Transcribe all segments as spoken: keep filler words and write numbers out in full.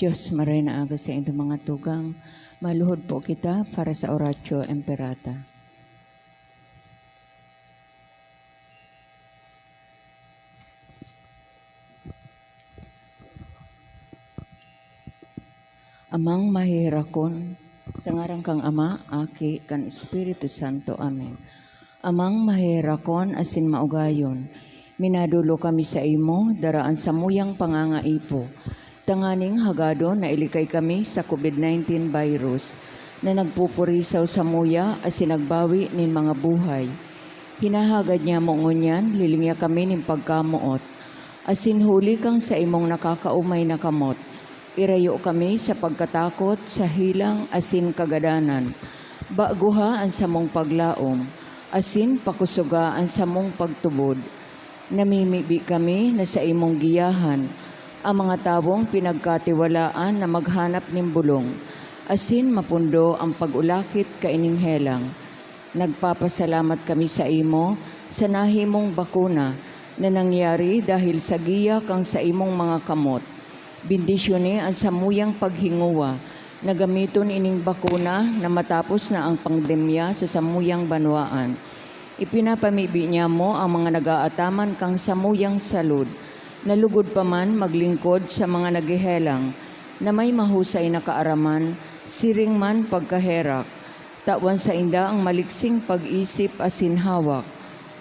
Diyos, maray na aga sa indong mga tugang. Maluhod po kita para sa Oratio Imperata. Amang maheherakon, sa ngaran kan Ama, Aki, kan Espiritu Santo. Amen. Amang maheherakon asin maugayon, minadolo kami saimo, dara an samuyang pangangaipo, tanganing hagadon na ilikay kami sa COVID nineteen virus na nagpupurisaw samuya asin nagbawi nin mga buhay. Hinahagad nyamo ngunyan, lilingya kami nin pagkamoot, asin huli kan saimong nakakaomay na kamot, irayo kami sa pagkatakot, sa helang asin kagadanan. Bagoha an samong paglaom, asin pakosoga an samong pagtubod. Namimibi kami na saimong giyahan an mga tawong pinagkatiwalaan na maghanap nin bolong, asin mapundo an pag-ulakit kaining helang. Nagpapasalamat kami saimo sa nahimong bakuna na nangyari dahil sa giya kan saimong mga kamot. Bendisyoni an samuyang paghingowa na gamiton ining bakuna na matapos na an pandemya sa samuyang banwaan. Ipinapamibi nyamo an mga nag-aataman kan samuyang salud na lugod pa man maglingkod sa mga naghehelang na may mahusay na kaaraman, siring man pagkaherak. Tawan sainda an maliksing pag-isip asin hawak,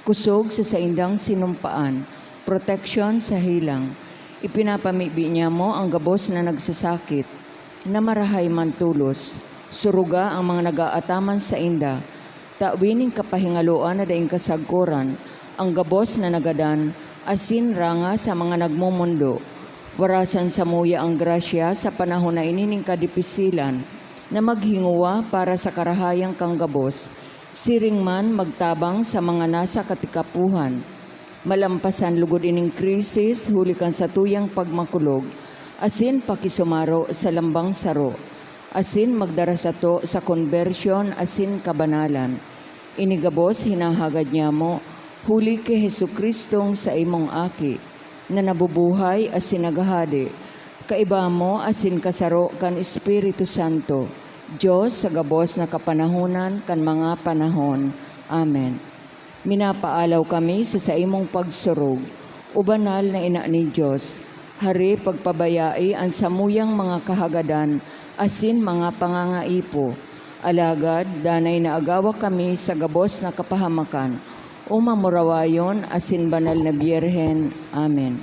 kosog sa saindang sinumpaan, proteksyon sa helang. Ipinapamibi nyamo an gabos na nagsasakit, na marahay man tolos. Suruga an mga nag-aataman sainda. Tawi nin kapahingaloan na daing kasagkoran an gabos na nagadan, asin ranga sa mga nagmomondo. Warasan samuya an grasya sa panahon na ini nin kadipisilan, na maghingowa para sa karahayan kan gabos, siring man magtabang sa mga nasa katikapohan. Malampasan lugod ining krisis huli kan satuyang pagmakulog asin pakisumaro sa lambang saro, asin magdara sato sa konbersyon asin kabanalan. Ini gabos hinahagad nyamo huli ki Jesu-Cristong saimong Aki, na nabubuhay asin naghahade kaiba mo asin kasaro kan Espiritu Santo, Dios sa gabos na kapanahonan kan mga panahon. Amen. Minapaalaw kami sa saimong pagsurog, o banal na Ina nin Dios, hari pagpabayai an samuyang mga kahagadan asin mga pangangaipo. Alagad danay naagawa kami sa gabos na kapahamakan, o mamurawayon asin banal na Birhen. Amen.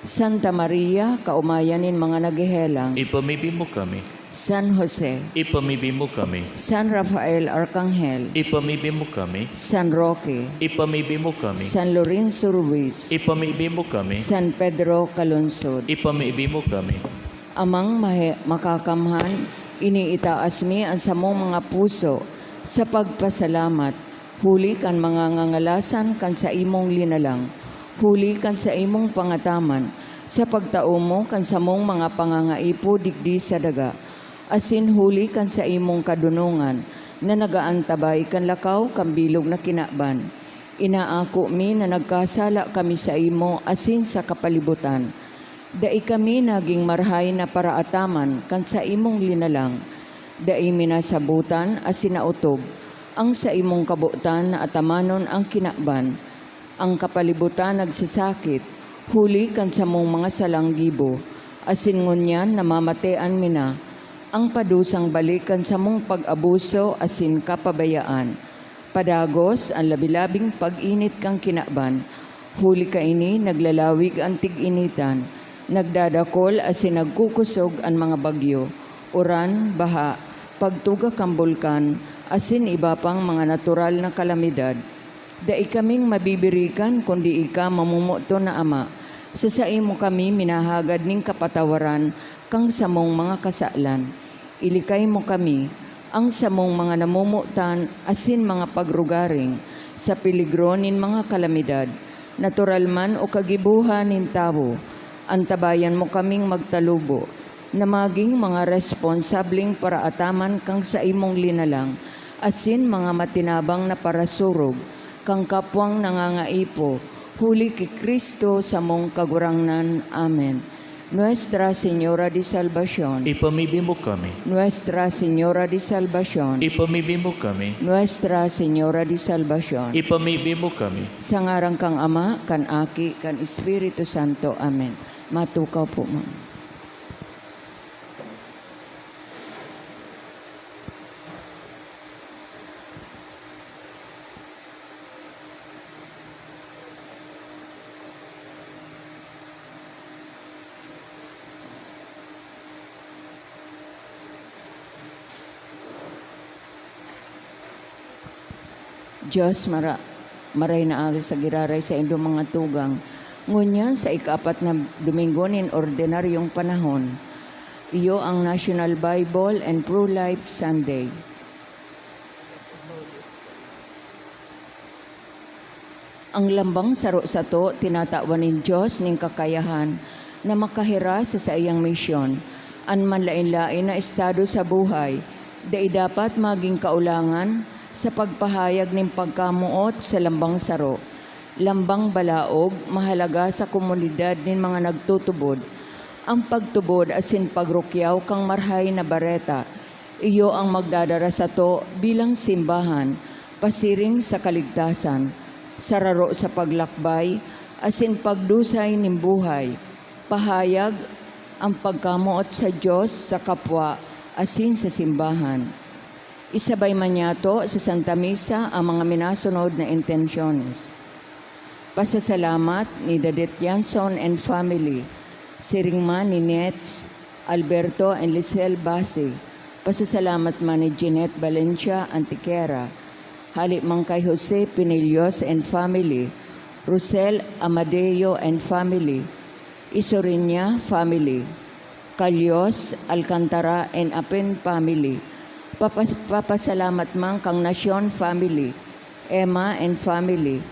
Santa Maria, kaomayan nin mga naghehelang. Ipamibi mo kami. San Jose. Ipamibi mo kami. San Rafael Arkanghel. Ipamibi mo kami. San Roque. Ipamibi mo kami. San Lorenzo Ruiz. Ipamibi mo kami. San Pedro Calungsod. Ipamibi mo kami. Amang mahe-, makakamhan, iniitaas mi an samong mga puso sa pagpasalamat, huli kan mga ngangalasan kan saimong linalang, huli kan saimong pangataman, sa pagtao mo kan samong mga pangangaipo digdi sa daga, asin huli kan saimong kadonongan na nag-aantabay kan lakaw kan bilog na kinaban. Inaako mi na nagkasala kami saimo asin sa kapalibutan. Dai kami nagin marahay na paraataman kan saimong linalang. Dai mi nasabotan asin naotob an saimong kabotan na atamanon an kinaban. An kapalibutan nagsasakit huli kan samong mga salang gibo, asin ngunyan namamatean mi na an padusang balik kan samong pag-abuso asin kapabayaan. Padagos an labi-labing pag-init kan kinaban, huli kaini naglalawig an tig-initan, nagdadakol asin nagkukosog an mga bagyo, uran, baha, pagtuga kan bulkan, asin iba pang mga natural na kalamidad. Dai kaming mabibirikan kundi ika, mamomoton na Ama. Sa saimo kami minahagad nin kapatawaran kan samong mga kasalan. Ilikay mo kami, an samong mga namomotan asin mga pagrugaring, sa peligro nin mga kalamidad, natural man o kagibohan nin tawo. Antabayan mo kaming magtalubo, na magin mga responsableng paraataman kan saimong linalang, asin mga matinabang na parasurog kan kapwang nangangaipo, huli ki Cristo samong Kagurangnan. Amen. Nuestra Señora de Salvacion. Ipamibi mo kami. Nuestra Señora de Salvacion. Ipamibi mo kami. Nuestra Señora de Salvacion. Ipamibi mo kami. Sa ngaran kan Ama, kan Aki, kan Espiritu Santo. Amen. Matukaw po, ma'am. Diyos, mara-, maray na aga sa giraray sa indong mga tugang. Ngunyan, sa ikaapat na Domingo nin ordinaryong panahon, iyo ang National Bible and Pro-Life Sunday. Ang lambang saro sato, tinatawan nin Dios nin kakayahan na makahiras sa saiyang misyon. An manlaen-laen na estado sa buhay, dai dapat magin kaulangan sa pagpahayag nin pagkamoot sa lambang saro. Lambang balaog, mahalaga sa komunidad nin mga nagtutubod. Ang pagtubod asin pagrukyaw kan Marahay na Bareta, iyo ang magdadara sato bilang simbahan pasiring sa kaligtasan, sararo sa paglakbay asin pagdusay nin buhay, pahayag, ang pagkamoot sa Dios, sa kapwa, asin sa simbahan. Isabay man niyato sa Santa Misa ang mga minasunod na intensyones. Pasasalamat ni Dadet Yanson and family, siring man ni Nets, Alberto and Lisel Basi. Pasasalamat man ni Jeanette Valencia Antiquera, hali man kay Jose Pinillos and family, Rosel Amadeo and family, Isuriña family, Calios, Alcantara and Apin family. Papas-, papasalamat man kan Nacion family, Emma and family,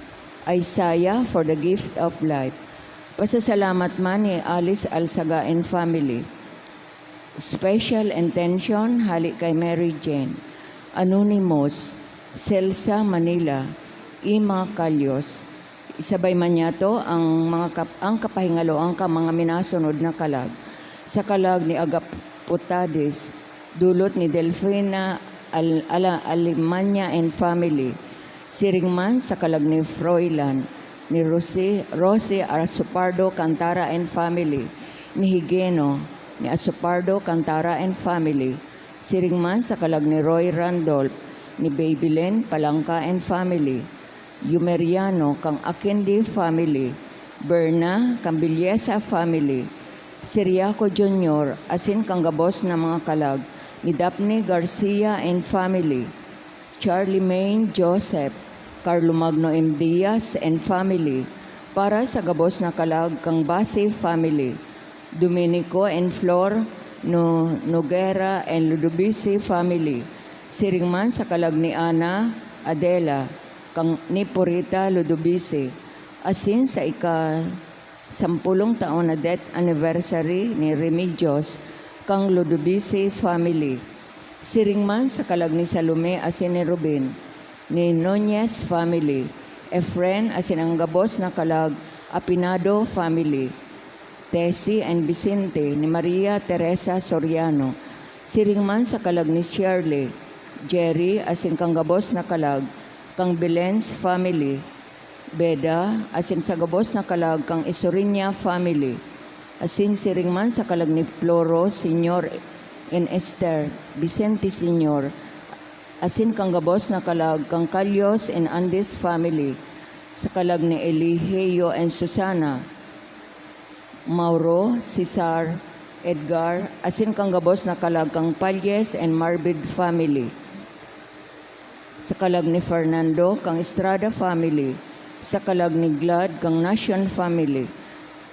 Isaiah for the gift of life. Pasasalamat man ni Alice Alsaga and family. Special intention hali kay Mary Jane, Anonymous, Celsa Manila, Ima Calios. Isabay man niyato ang mga kap-, ang kapahingaloan kan mga minasunod na kalag. Sa kalag ni Agapotades, dulot ni Delfina Al-, Ala-, Alemania and family. Siring man sa kalag ni Froilan, ni Rosie, Rosie Asopardo Cantara and family, ni Higeno, ni Asopardo Cantara and family. Siring man sa kalag ni Roy Randolph, ni Babylen Palangka and family, Yumeriano kang Akindi family, Berna kang Villesa family, Siriaco Junior asin kang gabos na mga kalag ni Daphne Garcia and family, Charlemagne Joseph, Carlo Magno M. Diaz and family, para sa gabos na kalag kang Basi family, Dominico and Flor No-, Noguera and Ludovisi family, siring man sa kalag ni Ana, Adela, kang, ni Purita Ludovisi, asin sa ika-, sampulong taon na death anniversary ni Remedios kang Ludovisi family, siring man sa kalag ni Salome asin ni Ruben, ni Nunez family, Efren asin ang gabos na kalag Apinado family, Tessie and Vicente, ni Maria Teresa Soriano, siring man sa kalag ni Shirley, Jerry, asin kang gabos na kalag kang Belen's family, Beda, asin sa gabos na kalag kang Isuriña family, asin siring man sa kalag ni Floro Senior and Esther Vicente Senior, asin kang gabos na kalag kang Calios and Andes family, sa kalag ni Eligeo and Susana, Mauro, Cesar, Edgar, asin kang gabos na kalag kang Palles and Marbid family, sa kalag ni Fernando kang Estrada family, sa kalag ni Glad kang Nacion family,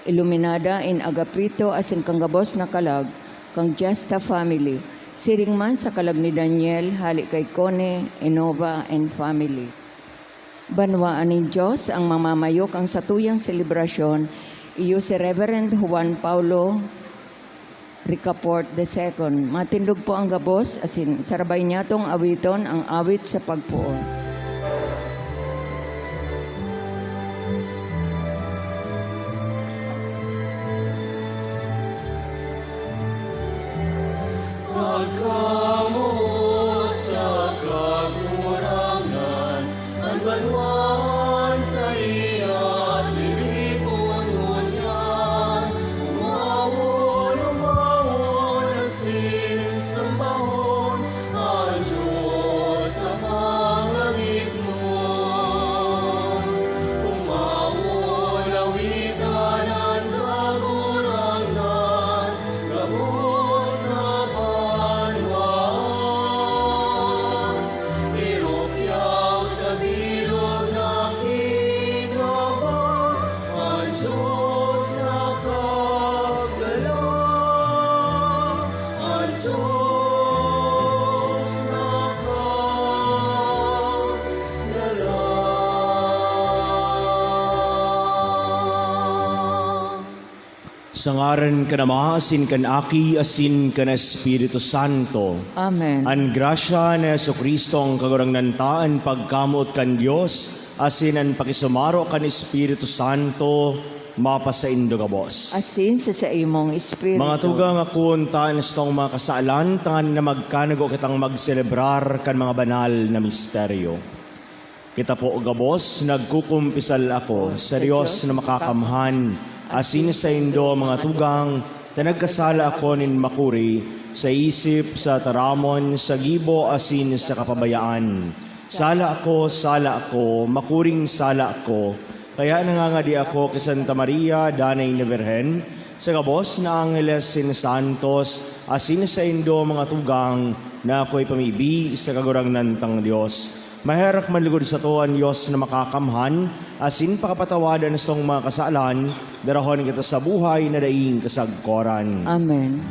Iluminada and Agapito asin kang gabos na kalag kang Justa family, siring man sa kalag ni Daniel hali kay Cone, Enova and family. Banwaan nin Dios ang mamamayo kan satuyang selebrasyon, iyo si Reverend Juan Paulo Ricafort the second. Matindog po ang gabos, asin sarabay niyatong awiton ang awit sa pagpoon. Pagkamoot sa Kagurangnan, an banwang saiya tiripon ngunyan. Umawon, umawon asin sambahon an Dios sa mga ngitnon. Umawon, awitan an Kagurangnan, gabos na banwaan. Irukyaw sa bilog na kinaba, an Dios nakagalaw, an Dios nakagalaw. Sa ngaran kan Ama, asin kan Aki, asin kan Espiritu Santo. Amen. An grasya ni Jesu-Cristo, an Kagurangnan ta, an pagkamoot kan Dios, asin an pakisumaro kan Espiritu Santo, mapasaindo gabos. Asin sa saimong espiritu. Mga tugang, akoon ta an satong mga kasalan, tanganing magkanago kitang magselebrar kan mga banal na misteryo. Kita po gabos, nagkukumpisal ako sa Dios na makakamhan, asin saindo, mga tugang, ta nagkasala ako nin makuri sa isip, sa taramon, sa gibo, asin sa kapabayaan. Sala ako, sala ako, makuring sala ako. Kaya nangangadi ako ki Santa Maria, Danay na Birhen, sa gabos na angheles asin santos, asin saindo, mga tugang, na ako ipamibi sa Kagurangnan tang Dios. Maherak manlugod sato an Dios na makakamhan, asin pakapatawad an satong mga kasalan, darahon kita sa buhay na daing kasagkoran. Amen.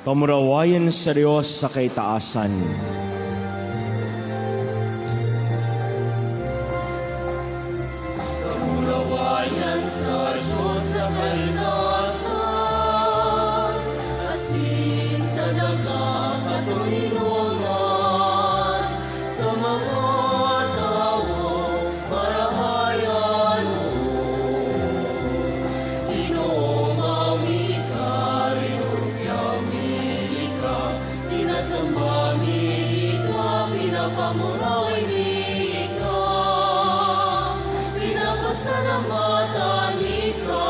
Kamurawayan sa Dios sa kaitaasan. Kamurawayan sa Dios sa kaitaasan, asin sa daga katoninongan sa mga tawo. Marahay an Ginoo, mawi ka, rinurugyan mi ka, sinasamba mi ka, pinapamuraway mi ka, pinapasalamatan mi ka,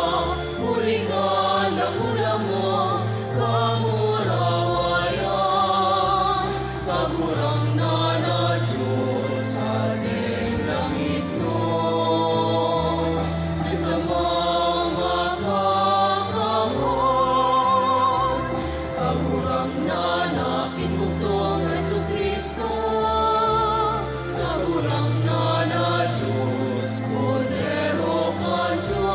huli kan dakula mo kamurawayan. Kagurangnan na Dios, Hadeng langitnon, sa mga kakamot. Kagurangnan na kinugtong Jesu-Cristo, Kagurangnan na Dios, Kordero kan Dios.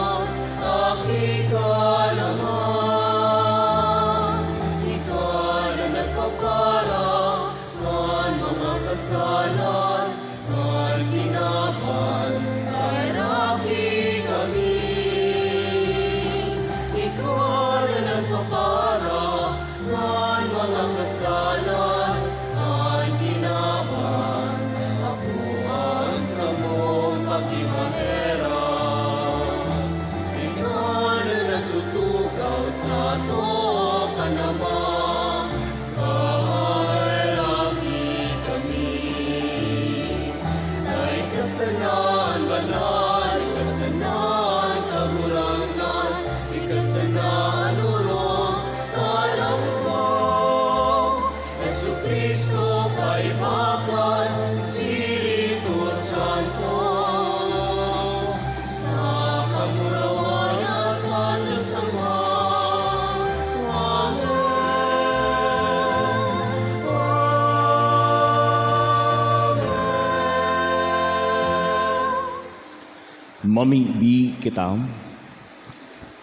Mamibi kita.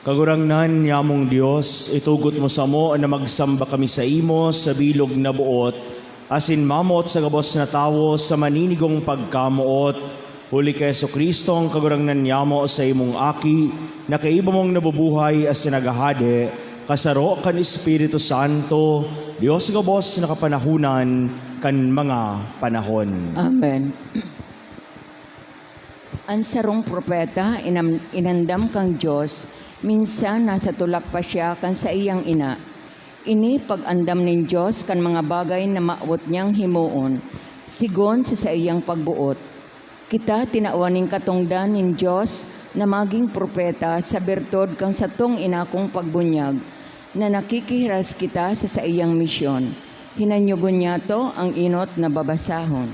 Kagurangnan, yamong Dios, itugot mo samo na magsamba kami saimo sa bilog na boot, asin mamot sa gabos na tawo sa maninigong pagkamoot. Huli ki Jesu-Cristo, ang Kagurangnan yamo, sa imong Aki, na kaiba mong nabubuhay asin naghahade, kasaro kan Espiritu Santo, Dios gabos na kapanahonan kan mga panahon. Amen. An sarong propeta inam-, inandam kan Dios, minsan nasa tulak pa siya kan saiyang ina. Ini pag-andam nin Dios kan mga bagay na mawot niyang himoon, sigon sa saiyang pagboot. Kita tinawan nin katongdan nin Dios na magin propeta sa birtud kan satong inakong pagbunyag, na nakikihiras kita sa saiyang misyon. Hinanyogon niyato ang enot na babasahon.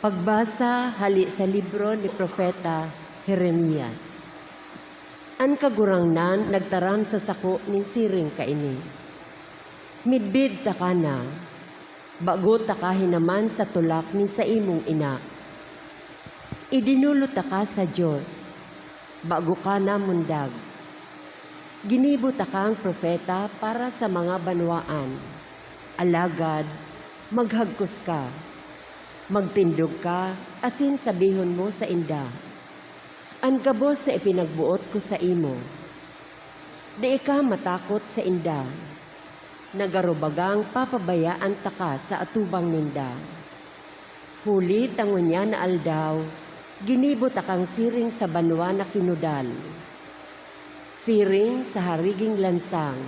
Pagbasa hale sa libro ni Propeta Jeremias. An Kagurangnan nagtaram sa sako nin siring kaini, "Midbid taka na, bago taka hinaman sa tulak nin saimong ina. Idinulo taka sa Dios, bago ka namundag. Ginibo takang propeta para sa mga banwaan. Alagad, maghagkos ka, magtindog ka, asin sabihon mo sainda, 'An gabos na ipinagboot ko saimo.' Dai ka matakot sainda, na garo bagang papabayaan taka sa atubang ninda. Huli ta ngunyan na aldaw, ginibo takang siring sa banwa na kinudal, siring sa hariging lansang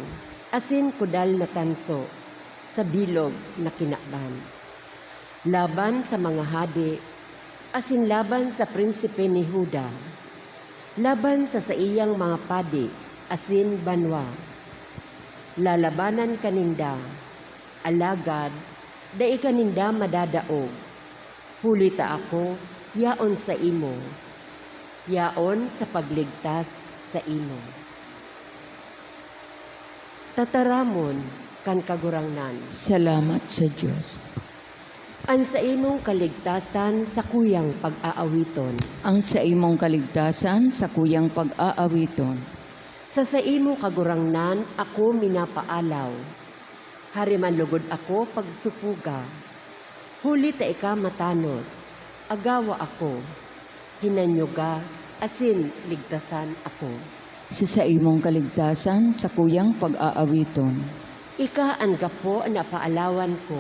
asin kudal na tanso sa bilog na kinaban. Laban sa mga hade asin laban sa prinsipe ni Juda, laban sa saiyang mga padi asin banwa. Lalabanan ka ninda, alagad dai ka ninda madadaog, huli ta ako yaon saimo, yaon sa pagligtas saimo." Tataramon kan Kagurangnan. Salamat sa Dios. An saimong kaligtasan sakuyang pag-aawiton. Ang saimong kaligtasan sakuyang pag-aawiton. Sa saimo, Kagurangnan, ako minapaalaw. Hari man logod ako pagsupoga. Huli ta ika matanos, agawa ako, hinanyoga, asin ligtasan ako. Sa saimong kaligtasan, sakuyang pag-aawiton. Ika an gapo na paalawan ko,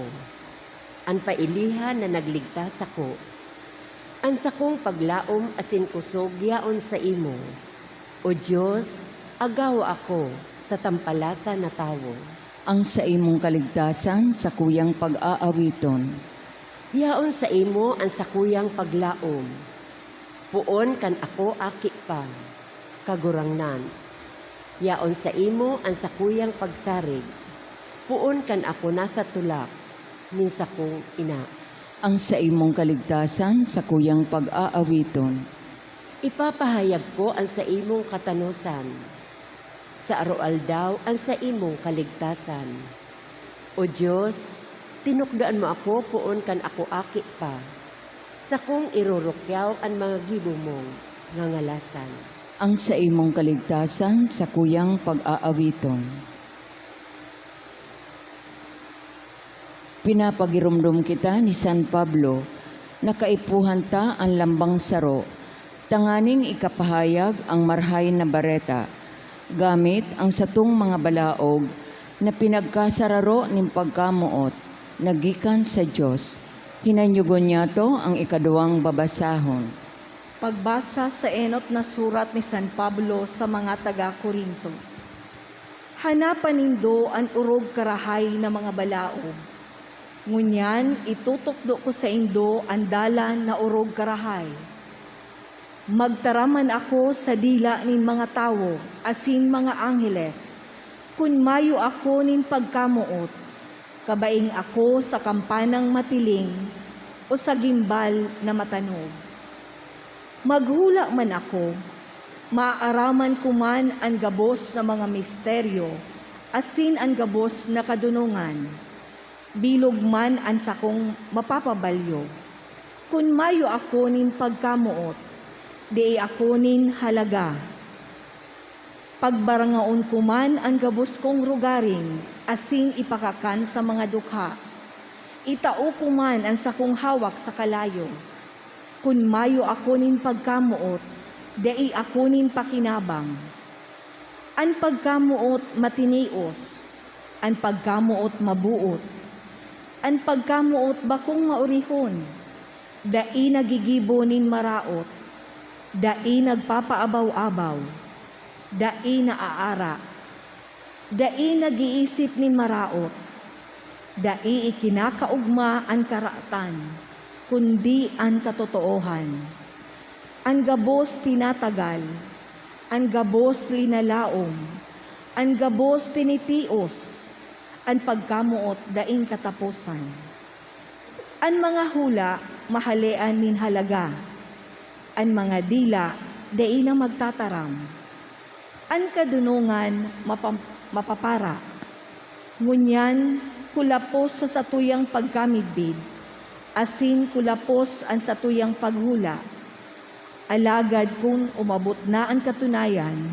an pailihan na nagligtas sako. An sakong paglaom asin kusog yaon saimo, O Dios, agawa ako sa tampalasan na tawo. Ang saimong kaligtasan sakuyang pag-aawiton. Yaon saimo an sakuyang paglaom, poon kan ako aki pa, Kagurangnan. Yaon saimo an sakuyang pagsarig, poon kan ako nasa tulak nin sakong ina. Ang saimong kaligtasan sakuyang pag-aawiton. Ipapahayag ko an saimong katanosan, sa aroaldaw an saimong kaligtasan. O Dios, tinukdoan mo ako poon kan ako aki pa. Sakong irurukyaw an mga gibo mong ngangalasan. Ang saimong kaligtasan sakuyang pag-aawiton. Pinapagiromdom kita ni San Pablo na kaipuhan ta an lambang saro, tanganing ikapahayag ang Marahay na Bareta, gamit ang satong mga balaog na pinagkasararo nin pagkamoot na gikan sa Dios. Hinanyogon niyato ang ikaduwang babasahon. Pagbasa sa enot na surat ni San Pablo sa mga taga Corinto. Hanapan nindo an orog karahay na mga balaog. Ngunyan, itutukdo ko saindo an dalan na orog karahay. Magtaram man ako sa dila nin mga tawo asin mga angheles, kun mayo ako nin pagkamoot, kabaing ako sa kampanang matiling o sa gimbal na matanog. Maghula man ako, maaraman ko man an gabos na mga misteryo asin an gabos na kadonongan, bilog man an sakong mapapabalyo. Kun mayo ako nin pagkamoot, Dai ako nin halaga. Pagbarangaon ko man an gabos kong rogaring asin ipakakan sa mga dukha. Itao ko man an sakong hawak sa kalayo. Kun mayo ako nin pagkamoot, dai ako nin pakinabang. An pagkamoot matinios, an pagkamoot maboot, an pagkamoot bakong maorihon, dai nagigibo nin maraot, dai nagpapaabaw-abaw, dai naaarak, dai nag-iisip nin maraot, dai ikinakaogma an karatan, kundi an katotoohan. An gabos tinatagal, an gabos linalaom, an gabos tinitios, an pagkamoot daing kataposan. An mga hula mahalean nin halaga, an mga dila dai na magtataram. An kadonongan mapa-, mapapara. Ngunyan, kulapos sa satuyang pagkamidbid, asin kulapos an satuyang paghula. Alagad kun umabot na an katunayan,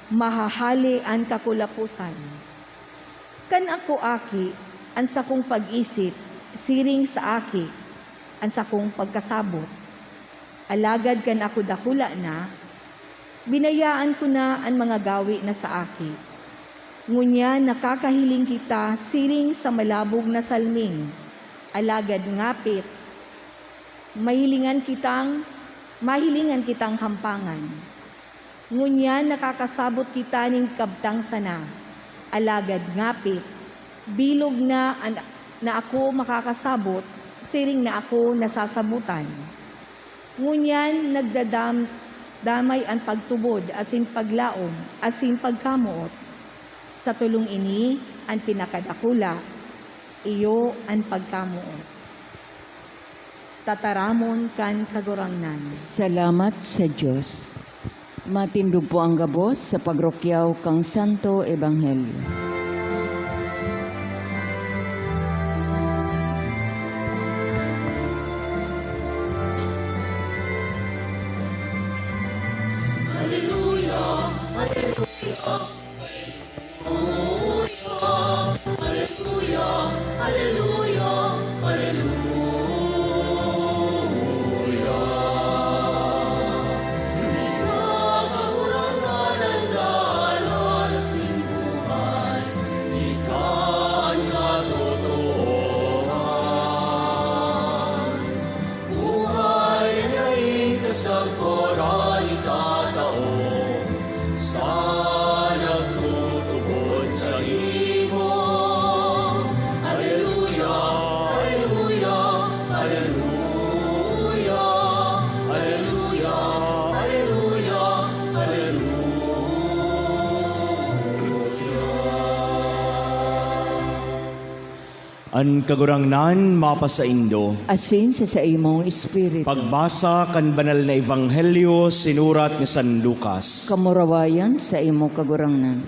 mahahale an kakulaposan. Kan ako aki, an sakong pag-isip, siring sa aki, an sakong pagkasabot. Alagad kan ako dakula na, binayaan ko na an mga gawe na sa aki. Ngunyan nakakahiling kita siring sa malabog na salming, alagad ngapit, mahilingan kitang, mahilingan kitang hampangan. Ngunyan nakakasabot kita nin kabtang sana, alagad ngapit, bilog na an-, na ako makakasabot, siring na ako nasasabotan. Ngunyan nagdadam-, damay an pagtubod asin paglaom asin pagkamoot. Sa tolong ini, an pinakadakula, iyo an pagkamoot. Tataramon kan Kagurangnan. Salamat sa Dios. Matindog po ang gabos sa pagrukyaw kan Santo Ebanghelyo. Haleluya, haleluya, haleluya, haleluya, haleluya. Ikaw, Kagurangnan, an dalan asin buhay, ika an katotoohan. Buhay na daing kasagkoran itatao sa nagtutubod saimo. Aleluya, aleluya, aleluya, aleluya, aleluya, aleluya. An Kagurangnan mapasaindo. Asin sa saimong espiritu. Pagbasa kan Banal na Ebanghelyo sinurat ni San Lucas. Kamurawayan saimo, Kagurangnan.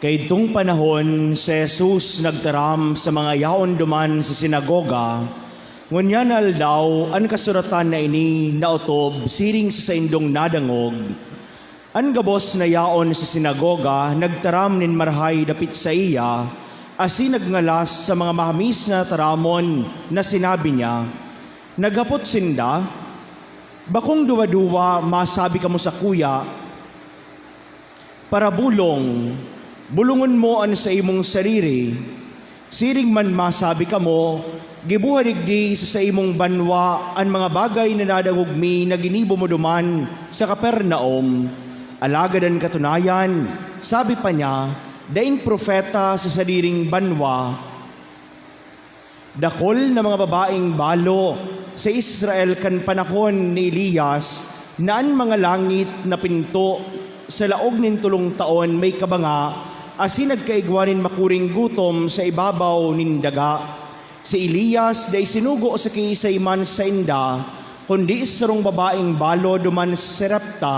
Kaidtong panahon, si Jesus nagtaram sa mga yaon duman sa sinagoga, "Ngunyan na aldaw, an kasuratan na ini naotob siring sa saindong nadangog." An gabos na yaon sa sinagoga nagtaram nin marahay dapit saiya, asin nagngalas sa mga mahamis na taramon na sinabi niya. Naghapot sinda, "Bakong duwa-duwa masabi kamo sakuya, 'Parabolong, bolongon mo an saimong sariri,' siring man masabi kamo, 'Giboha digdi sa saimong banwa an mga bagay na nadangog mi na ginibo mo duman sa Capernaum.' Alagad an katunayan, sabi pa niya, daing propeta sa sadiring banwa." Dakul na mga babaeng balo sa Israel kan panahon ni Elias, na an mga langit napinto sa laog nin tolong taon may kabanga, asin nagkaigwa nin makuring gutom sa ibabaw nin daga. Si Elias dai sinugo sa kiisay man sainda, kundi sarong babaeng balo duman sa Sarepta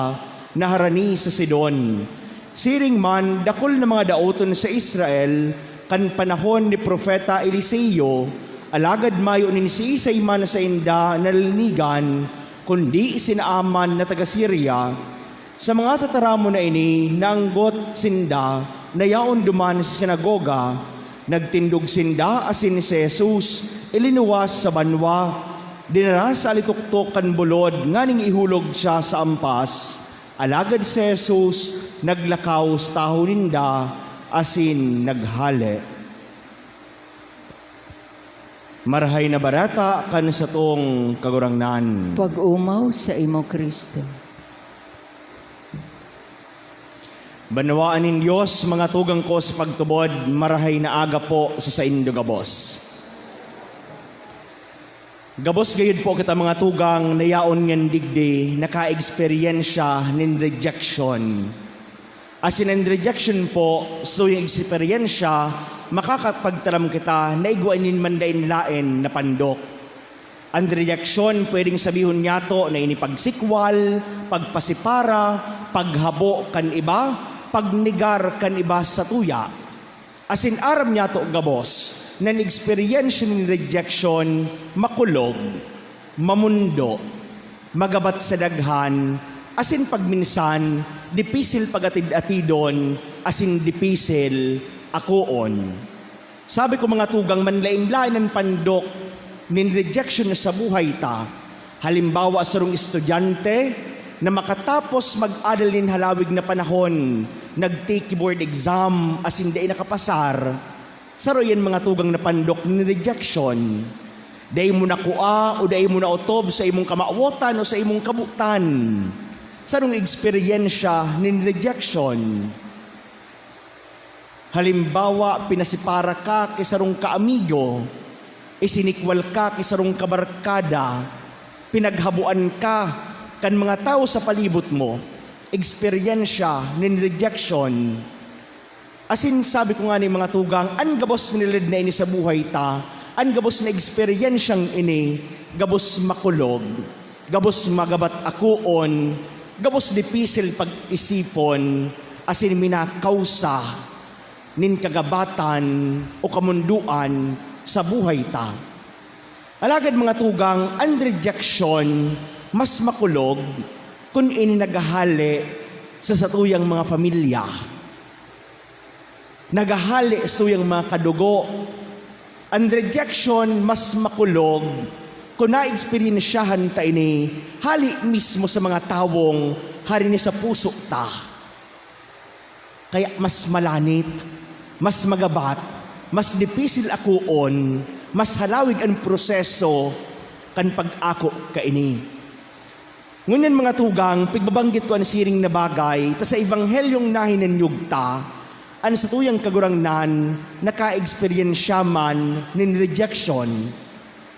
na harani sa Sidon. Siring man, dakul na mga daoton sa Israel kan panahon ni Propeta Eliseo, alagad mayo nin siisay man sainda nalinigan, kundi si Naaman na taga Siria. Sa mga tataramon na ini, naanggot sinda na yaon duman sa sinagoga. Nagtindog sinda asin si Jesus ilinuwas sa banwa. Dinara sa alituktok kan bulod nganing ihulog siya sa ampas. Alagad si Jesus naglakaw sa tahaw ninda asin naghale. Marahay na Bareta kan satong Kagurangnan. Pag-omaw saimo, Cristo. Banwaan nin Dios, mga tugang ko sa pagtubod, marahay na aga po sa saindo gabos. Gabos gayud po kita, mga tugang, na yaon ngan digdi naka-eksperyensya nin rejection. Asin an rejection po, so yung eksperyensya, makakapagtaram kita na igwa nin manlaen-laen na pandok. An rejection, pwedeng sabihon niyato na ini pagsikwal, pagpasipara, paghabo kan iba, pagnegar kan iba sa tuya. Asin aram niyato gabos na an eksperyensya nin rejection makulog, mamundo, magabat sa daghan, asin pagminsan, dipisil pag-atid-atidon, asin dipisil akoon. Sabi ko, mga tugang, manlaen-laen an pandok nin rejection sa buhay ta. Halimbawa, sarong estudyante na makatapos mag-aral nin halawig na panahon, nag-take board exam asin dai nakapasar, saro yan, mga tugang, na pandok nin rejection. Dai mo nakua o dai mo naotob sa imong kamawotan o sa imong kabotan. Sarong eksperyensya nin rejection. Halimbawa, pinasipara ka ki sarong kaamigo, isinikwal ka ki sarong kabarkada, pinaghaboan ka kan mga tawo sa palibot mo, eksperyensya nin rejection. Asin sabi ko ngani, mga tugang, an gabos na nilid na ini sa buhay ta, an gabos na eksperyensyang ini, gabos makulog, gabos magabat akoon, gabos dipisil pag-isipon, asin minakawsa nin kagabatan o kamundoan sa buhay ta. Alagad, mga tugang, an rejection mas makulog kun ini naghahale sa satuyang mga pamilya. Naghahale sa satuyang mga kadugo. An rejection mas makulog kun naeksperyensyahan ta ini hale mismo sa mga tawong hari ni sa puso ta. Kaya mas malanit, mas magabat, mas dipisil akoon, mas halawig an proseso kan pag-ako kaini. Ngunyan, mga tugang, pigbabanggit ko an siring na bagay, ta sa Ebanghelyong nahinanyog ta, an satuyang Kagurangnan nakaeksperyensya man nin rejection.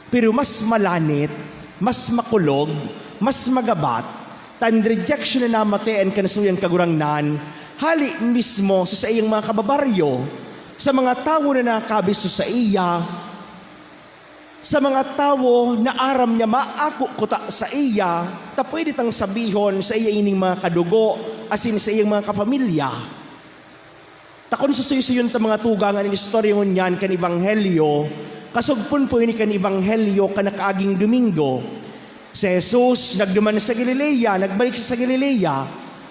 Pero mas malanit, mas makulog, mas magabat, ta an rejection na namatian kan satuyang Kagurangnan, hale mismo sa saiyang mga kababaryo, sa mga tawo na nakabisto saiya, sa mga tawo na aram niya maako kuta saiya, ta pwede tang sabihon saiya ining mga kadugo asin saiyang mga kapamilya. Ta kun susuysuyon ta, mga tugang, an istorya ngunyan kan Ebanghelyo, kasugpon po ini kan Ebanghelyo kan nakaaging Domingo. Si Jesus nagduman sa Galilea, nagbalik siya sa Galilea,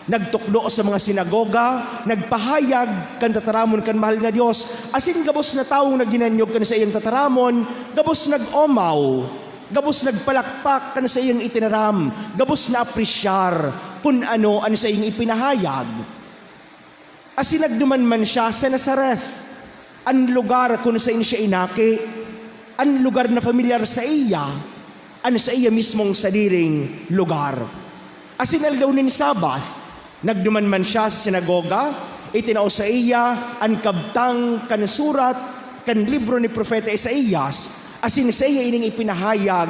nagtukdo sa mga sinagoga, nagpahayag kan tataramon kan mahal na Dios, asin gabos na tawong naghinanyog kan saiyang tataramon, gabos nag-omaw, gabos nagpalakpak kan saiyang itinaram, gabos naapresyar kun ano an saiyang ipinahayag. Asin nagduman man siya sa Nazareth, an lugar kun saen siya inaki, an lugar na pamilyar saiya, an saiya mismong sadiring lugar. Asin aldaw nin Sabbath, nagduman man siya sa sinagoga, itinao saiya an kabtang kan surat kan libro ni Propeta Isaias, asin saiya ining ipinahayag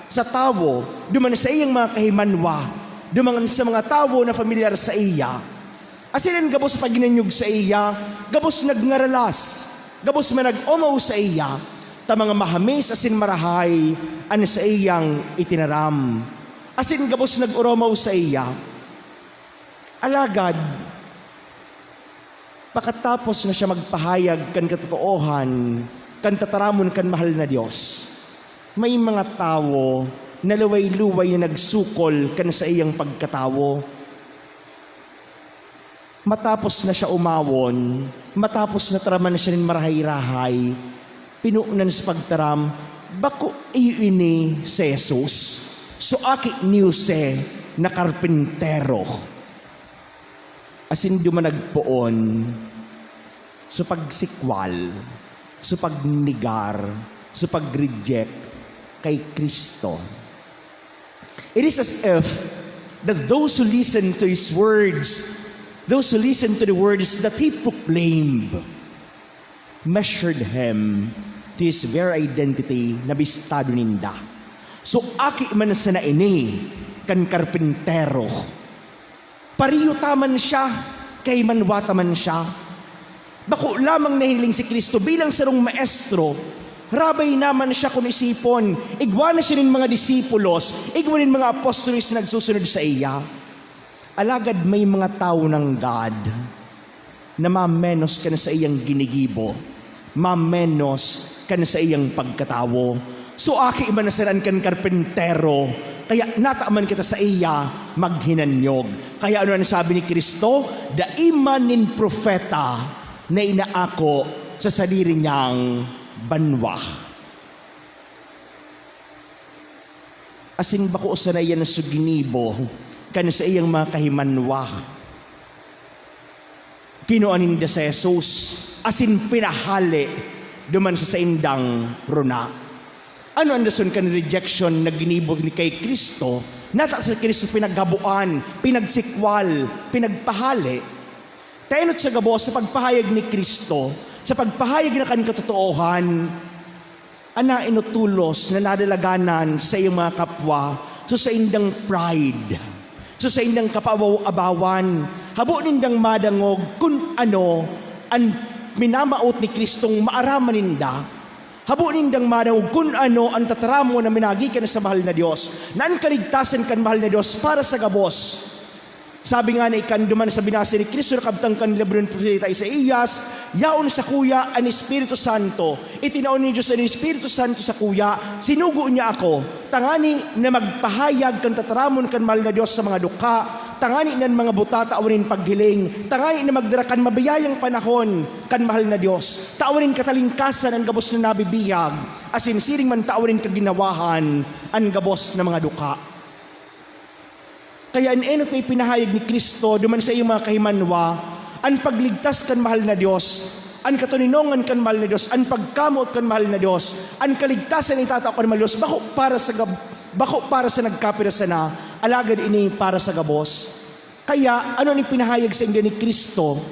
sa tawo, duman saiyang mga kahimanwa, duman sa mga tawo na pamilyar saiya. Asin an gabos paghinanyog saiya, gabos nagngaralas, gabos man nag-omaw saiya, ta mga mahamis asin marahay an saiyang itinaram. Asin gabos nag-oromaw saiya. Alagad, pakatapos na siya magpahayag kan katotoohan, kan tataramon kan mahal na Dios, may mga tawo na luway-luway na nagsukol kan saiyang pagkatawo. Matapos na siya omawon, matapos na taraman siya nin marahay-rahay, pinunan sa pagtaram, "Bako iyo ini si Jesus, so aki ni Jose na karpentero." Asin duman nagpoon sa pagsikwal, sa pagnegar, sa pag-reject kay Cristo. It is as if that those who listen to his words, those who listen to the words that he proclaimed, measured him to his very identity na bistado ninda. So, aki man sana ini kan karpentero. Pariyo ta man siya, kay manwa ta man siya. Bako lamang nahiling si Cristo bilang sarong maestro, rabay naman siya kun isipon, igwa na siya nin mga disipulos, igwa nin mga apostoles na nagsusunod saiya. Alagad may mga tawo ng God na mamenos kan saiyang ginigibo, mamenos kan saiyang pagkatawo. So, aki man na sana an kan karpentero, kaya nataman kita saiya maghinanyog. Kaya ano an sabi ni Cristo? Dai man nin propeta na inaako sa sadiri niyang banwa. Asin bako sana iyan sa ginibo kan saiyang mga kahimanwa. Kinua ninda si Jesus asin pinahale duman sa saindang rona. Ano an rason kan rejection na ginibo ni kay Cristo? Nata si Cristo pinaghaboan, pinagsikwal, pinagpahale. Ta enot sa gabos sa pagpahayag ni Cristo, sa pagpahayag na kan katotoohan, an nainotulos na nadalaganan sa saiyang mga kapwa, sa saindang pride, sa saindang kapaabaw-abawan, habo nindang madangog kun ano an minamawot ni Cristong maaraman ninda. Habo nindang madangog kun ano an tataramon na minagikan sa mahal na Dios, na an kaligtasan kan mahal na Dios para sa gabos. Sabi ngani kan duman sa binasa ni Cristo na kabtang kan libro nin propeta Isaias, "Yaon sakuya an Espiritu Santo. Itinao nin Dios an Espiritu Santo sakuya. Sinugo niya ako, tangani na magpahayag kan tataramon kan mahal na Dios sa mga dukha, tangani na an mga buta tawan nin paghiling, tangani na magdara kan mabiyayang panahon kan mahal na Dios, tawan nin katalingkasan an gabos na nabibihag, asin siring man tawan nin kaginawahan an gabos na mga dukha." Kaya an enot na ipinahayag ni Cristo duman sa iyang mga kahimanwa, an pagligtas kan mahal na Dios, an katoninongan kan mahal na Dios, an pagkamoot kan mahal na Dios, an kaligtasan na itatao kan mahal na Dios, bako para sa gab-, bako para sa nagkapira sana, alagad ini para sa gabos. Kaya, ano an ipinahayag sainda ni Cristo?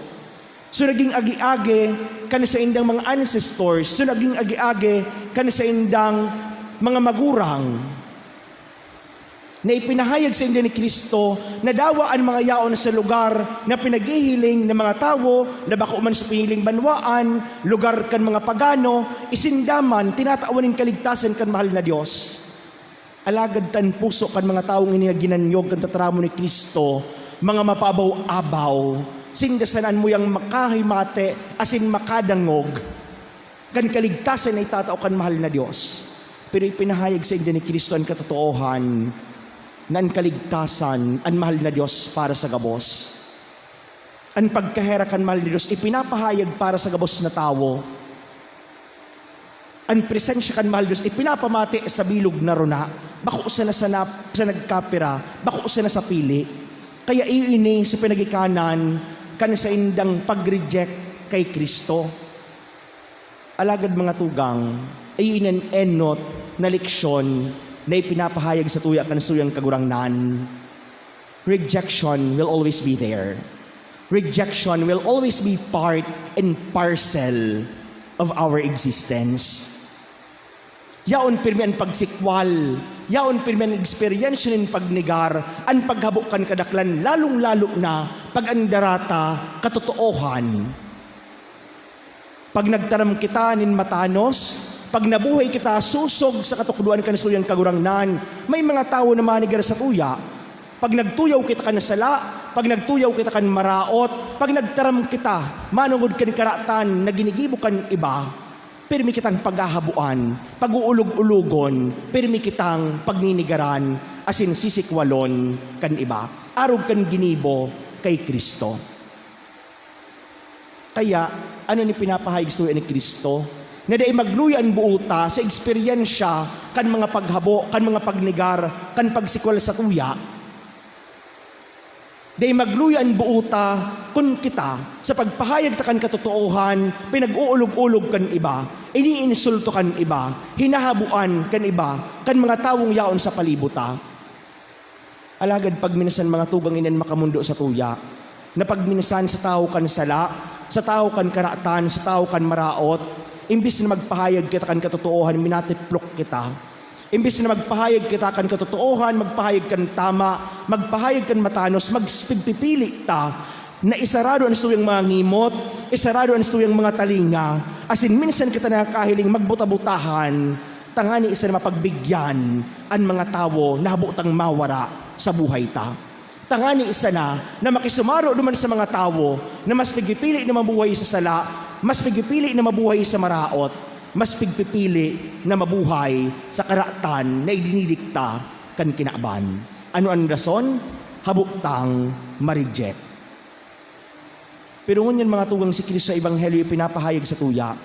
So, naging agi-agi kan saindang mga ancestors, so, naging agi-agi kan saindang mga magurang. Na ipinahayag sainda ni Cristo na dawa an mga yaon sa lugar na pinaghihiling na mga tawo na bako man sa piniling banwaan, lugar kan mga pagano, isinda man tinatawan nin kaligtasan kan mahal na Dios. Alagad ta an puso kan mga tawong ini na ginanyog kan tataramon ni Cristo, mga mapaabaw-abaw, sinda sana an muyang makahimate asin makadangog kan kaligtasan na itatao kan mahal na Dios. Pero ipinahayag sainda ni Cristo an katotoohan na an kaligtasan, an mahal na Dios para sa gabos. An pagkaherak kan mahal na Dios ipinapahayag para sa gabos na tawo. An presensya kan mahal na Dios ipinapamati sa bilog na rona. Bako sana sa nap-, sa nagkapira, bako sana sa pili. Kaya iyo ini sa pinagikanan kan saindang pag-reject kay Cristo. Alagad, mga tugang, iyo ini an enot na leksyon na ipinapahayag sa tuya kan suyang Kagurangnan. Rejection will always be there. Rejection will always be part and parcel of our existence. Yaon pirmi an pagsikwal, yaon pirmi an eksperyensya nin pagnegar, an paghabo kan kadaklan, lalong-lalo na pag an darata katotoohan. Pag nagtaram kita nin matanos, pag nabuhay kita sosog sa katukdoan kan suyang Kagurangnan, may mga tawo na manegar sa tuya. Pag nagtuyaw kita kan sala, pag nagtuyaw kita kan maraot, pag nagtaram kita manongod kan karatan na ginigibo kan iba, Pirmi kitang paghahaboan, pag-uulog-ulogon, pirmi kitang pagninigaran, asin sisikwalon kan iba, arog kan ginibo kay Cristo. Kaya, ano ni pinapahayag sa tuya ni Cristo? Na dai magluya an buo ta sa eksperyensya kan mga paghabo, kan mga pagnegar, kan pagsikwal sa tuya. Dai magluya an buo ta kun kita, sa pagpahayag ta kan katotoohan, pinag-uulog-ulog kan iba, iniinsulto kan iba, hinahaboan kan iba, kan mga tawong yaon sa palibot ta. Alagad pag minsan, mga tugang, iyan makamondo sa tuya, na pag minsan sa tawo kan sala, sa tawo kan karatan, sa tawo kan maraot, imbis na magpahayag kita kan katotoohan, minatiplok kita. Imbis na magpahayag kita kan katotoohan, magpahayag kan tama, magpahayag kan matanos, magpigpipili ta na isarado an satuyang mga ngimot, isarado an satuyang mga talinga, asin minsan kita nakakahiling magbuta-butahan, tangani isan na mapagbigyan an mga tawo na habo tang mawara sa buhay ta. Tangani sana na makisumaro duman sa mga tawo na mas pigpipili na mabuhay sa sala, mas pigpipili na mabuhay sa maraot, mas pigpipili na mabuhay sa karatan na idinidikta kan kinaban. Ano an rason? Habo tang ma-reject. Pero ngunyan, mga tugang, si Cristo sa Ebanghelyo ipinapahayag sa tuya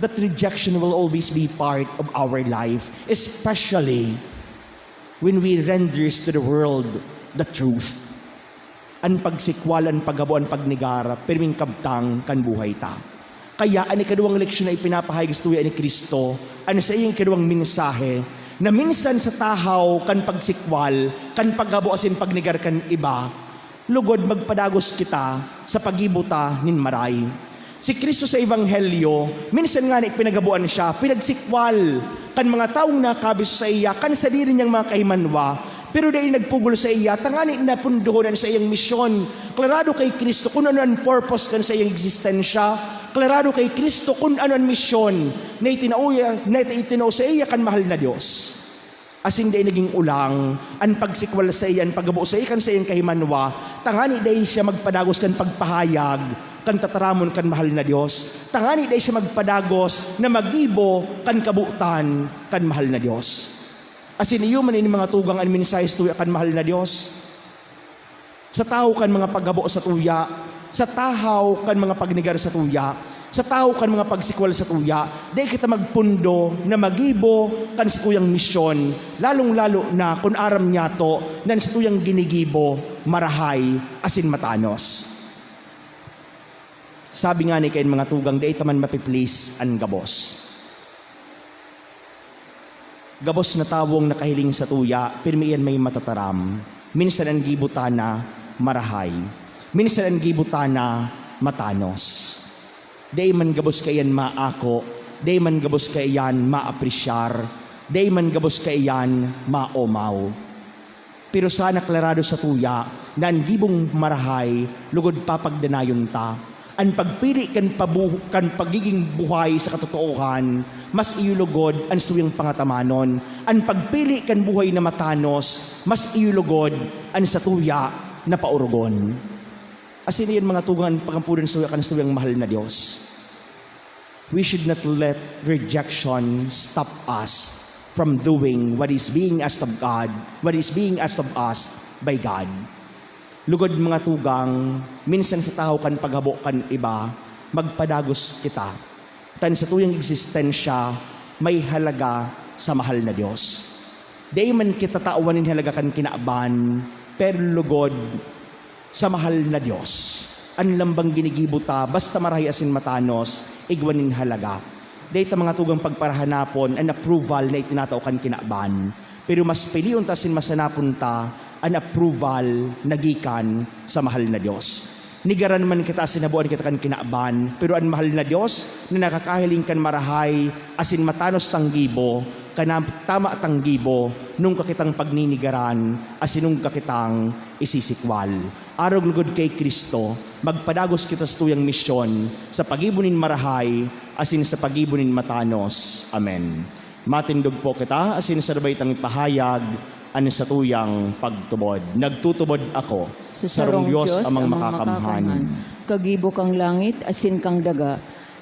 that rejection will always be part of our life, especially when we renders to the world the truth. An pagsikwal, an paghabo, an pagnegar, pirming kabtang kan buhay ta. Kaya an ikaduwang leksyon na ipinapahayag sa tuya ni Cristo, an saiyang ikaduwang mensahe, na minsan sa tahaw kan pagsikwal, kan paghabo asin pagnegar kan iba, lugod magpadagos kita sa paggibo ta nin maray. Si Cristo sa Ebanghelyo, minsan ngani pinaghaboan siya, pinagsikwal kan mga tawong nakabis saiya, kan sadiri niyang mga kahimanwa, pero dai nagpugol saiya, tangani na pundohon an saiyang misyon. Klarado kay Cristo kun ano an purpose kan saiyang eksistensya. Klarado kay Cristo kun ano an misyon na itinao, na itinao saiya kan mahal na Dios. Asin dai naging olang an pagsikwal saiya, an paghabo saiya kan saiyang kahimanwa, tangani dai siya magpadagos kan pagpahayag kan tataramon kan mahal na Dios, tangani dai siya magpadagos na maggibo kan kabotan kan mahal na Dios. Asin iyo man ini, mga tugang, an mensahe sa tuya kan mahal na Dios. Sa tahaw kan mga paghabo sa tuya, sa tahaw kan mga pagnegar sa tuya, sa tahaw kan mga pagsikwal sa tuya, dai kita magpundo na maggibo kan satuyang misyon, lalong-lalo na kun aram nyato na an satuyang ginigibo marahay asin matanos. Sabi ngani kayan, mga tugang, dai ta man mapi-please an gabos. Gabos na tawong nakahiling sa tuya, pirmi iyan may matataram. Minsan an gibo ta na marahay. Minsan an gibo ta na matanos. Dai man gabos kaiyan maako, dai man gabos kaiyan maapresyar, dai man gabos kaiyan maomaw. Pero sana klarado sa tuya na an gibong marahay lugod papagdanayon ta. An pagpili kan pabu-, kan pagiging buhay sa katotoohan, mas iyo lugod an satuyang pangatamanon. An pagpili kan buhay na matanos, mas iyo lugod an satuya na paorogon. Asin iyan, mga tugang, an pag-amponan sa tuya kan satuyang mahal na Dios. We should not let rejection stop us from doing what is being asked of God, what is being asked of us by God. Lugod, mga tugang, minsan sa tahaw kan paghabo kan iba, magpadagos kita. Ta an satuyang eksistensya may halaga sa mahal na Dios. Dai man kita tawan nin halaga kan kinaban, pero lugod sa mahal na Dios. An lambang ginigibo ta, basta marahay asin matanos, igwa nin halaga. Dai ta, mga tugang, pagparahanapon an approval na itinatao kan kinaban, pero mas pilion ta asin masanapon ta an approval na gikan sa mahal na Dios. Negaran man kita asin haboan kita kan kinaban, pero an mahal na Dios na nakakahiling kan marahay asin matanos tang gibo, kan tama tang gibo, nungka kitang pagnenegaran asin nungka kitang isisikwal. Arog lugod kay Cristo, magpadagos kita sa tuyang misyon, sa paggibo nin marahay asin sa paggibo nin matanos. Amen. Matindog po kita, asin sarabay tang ipahayag an satuyang pagtubod. Nagtutubod ako sa sarong Dios, Amang Makakamhan. Kagibo kang langit asin kang daga,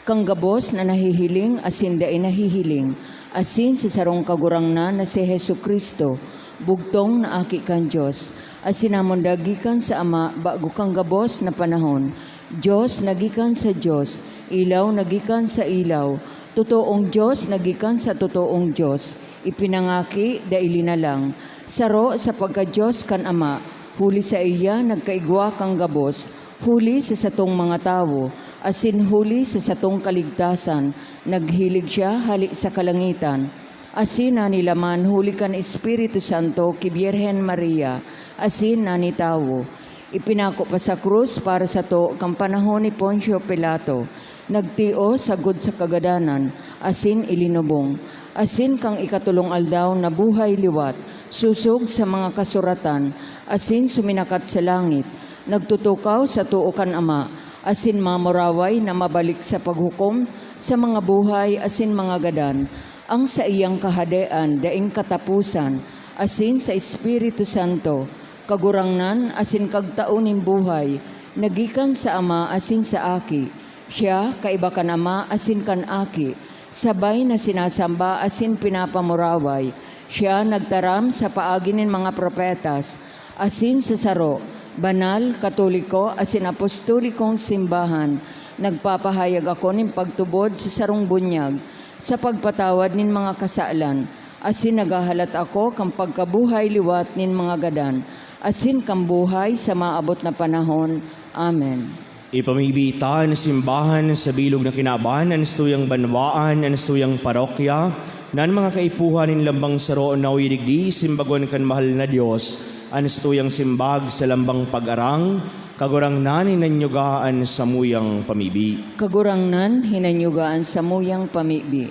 Kan gabos na nahihiling asin dai nahihiling, asin sa sarong Kagurangnan na si Jesu-Cristo, bugtong na Aki kan Dios, asin namonda gikan sa Ama bago kan gabos na panahon, Dios na gikan sa Dios, ilaw na gikan sa ilaw, totoong Dios na gikan sa totoong Dios, ipinangaki, dai linalang, saro sa pagka-Dios kan Ama, huli saiya nagkaigwa kan gabos, huli sa satong mga tawo, asin huli sa satong kaligtasan, naghilig siya hale sa kalangitan, asin nanilaman huli kan Espiritu Santo ki Birhen Maria, asin nanitawo. Ipinako pa sa krus para sato kan panahon ni Poncio Pilato, nagtios sagkod sa kagadanan, asin ilinubong. Asin kan ikatolong aldaw nabuhay liwat, sosog sa mga kasuratan, asin suminakat sa langit, nagtutukaw sa too kan Ama, asin mamuraway na mabalik sa paghukom sa mga buhay asin mga gadan, ang saiyang kahadean daing kataposan, asin sa Espiritu Santo, Kagurangnan asin kagtao nin buhay, na gikan sa Ama asin sa Aki. Siya, kaiba kan Ama asin kan Aki, sabay na sinasamba asin pinapamuraway. Siya nagtaram sa paagi nin mga propetas, asin sa saro, banal, katoliko, asin apostolikong simbahan. Nagpapahayag ako nin pagtubod sa sarong bunyag, sa pagpatawad nin mga kasalan, asin naghahalat ako kan pagkabuhay liwat nin mga gadan, asin kan buhay sa maabot na panahon. Amen. Ipamibi ta an simbahan sa bilog na kinaban, an satuyang banwaan, an satuyang parokya, na an mga kaipuhan nin lambang saro nawi digdi, simbagon kan mahal na Dios, an satuyang simbag sa lambang pag-arang, Kagurangnan, hinanyuga an samuyang pamibi. Kagurangnan, hinanyuga an samuyang pamibi.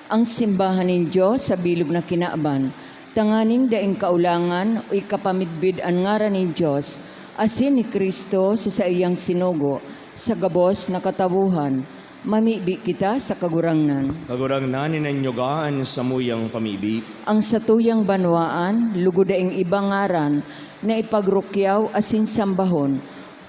Ang simbahan nin Dios sa bilog na kinaban, tanganing daing kaulangan o ikapamidbid an ngaran nin Dios, asin ni Cristo sa saiyang sinugo, sa gabos na katawohan. Mamibi kita sa Kagurangnan. Kagurangnan, hinanyuga an samuyang pamibi. Ang satuyang banwaan, lugod daing iba ngaran na ipagrukyaw asin sambahon,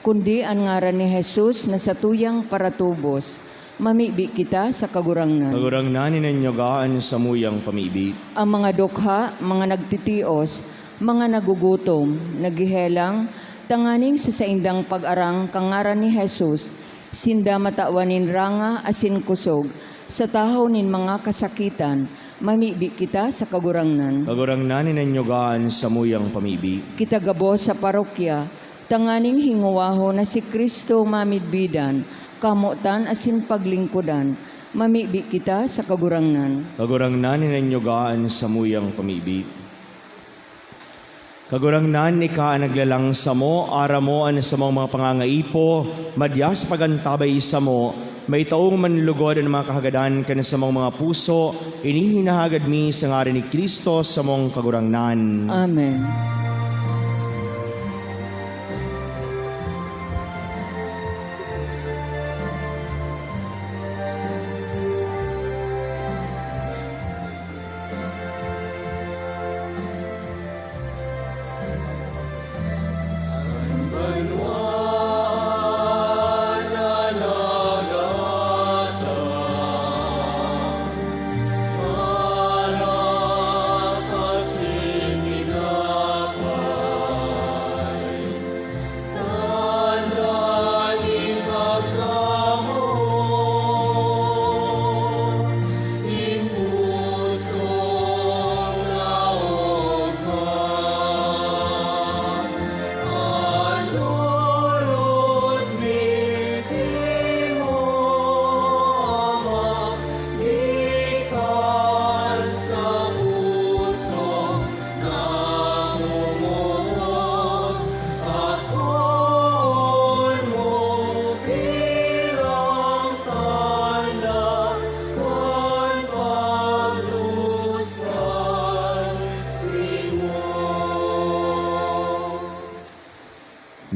kundi an ngaran ni Jesus na satuyang paratubos. Mamibi kita sa Kagurangnan. Kagurangnan, hinanyuga an samuyang pamibi. Ang mga dukha, mga nagtitios, mga nagugutom, naghehelang, tanganing sa saindang pag-arang kan ngaran ni Jesus, sinda matawan nin ranga asin kosog sa tahaw nin mga kasakitan. Mamibi kita sa Kagurangnan. Kagurangnan, hinanyuga an samuyang pamibi. Kita gabos sa parokya, tanganing hingowahon na si Cristo mamidbidan, kamotan asin paglingkodan. Mamibi kita sa Kagurangnan. Kagurangnan, hinanyuga an samuyang pamibi. Kagurangnan, ika an naglalang samo, aram mo an samong mga pangangaipo, madyas pagantabay samo, maitaong manlugod an mga kahagadan kan samong mga puso, ini hinahagad mi sa ngaran ni Cristo, samong Kagurangnan. Amen.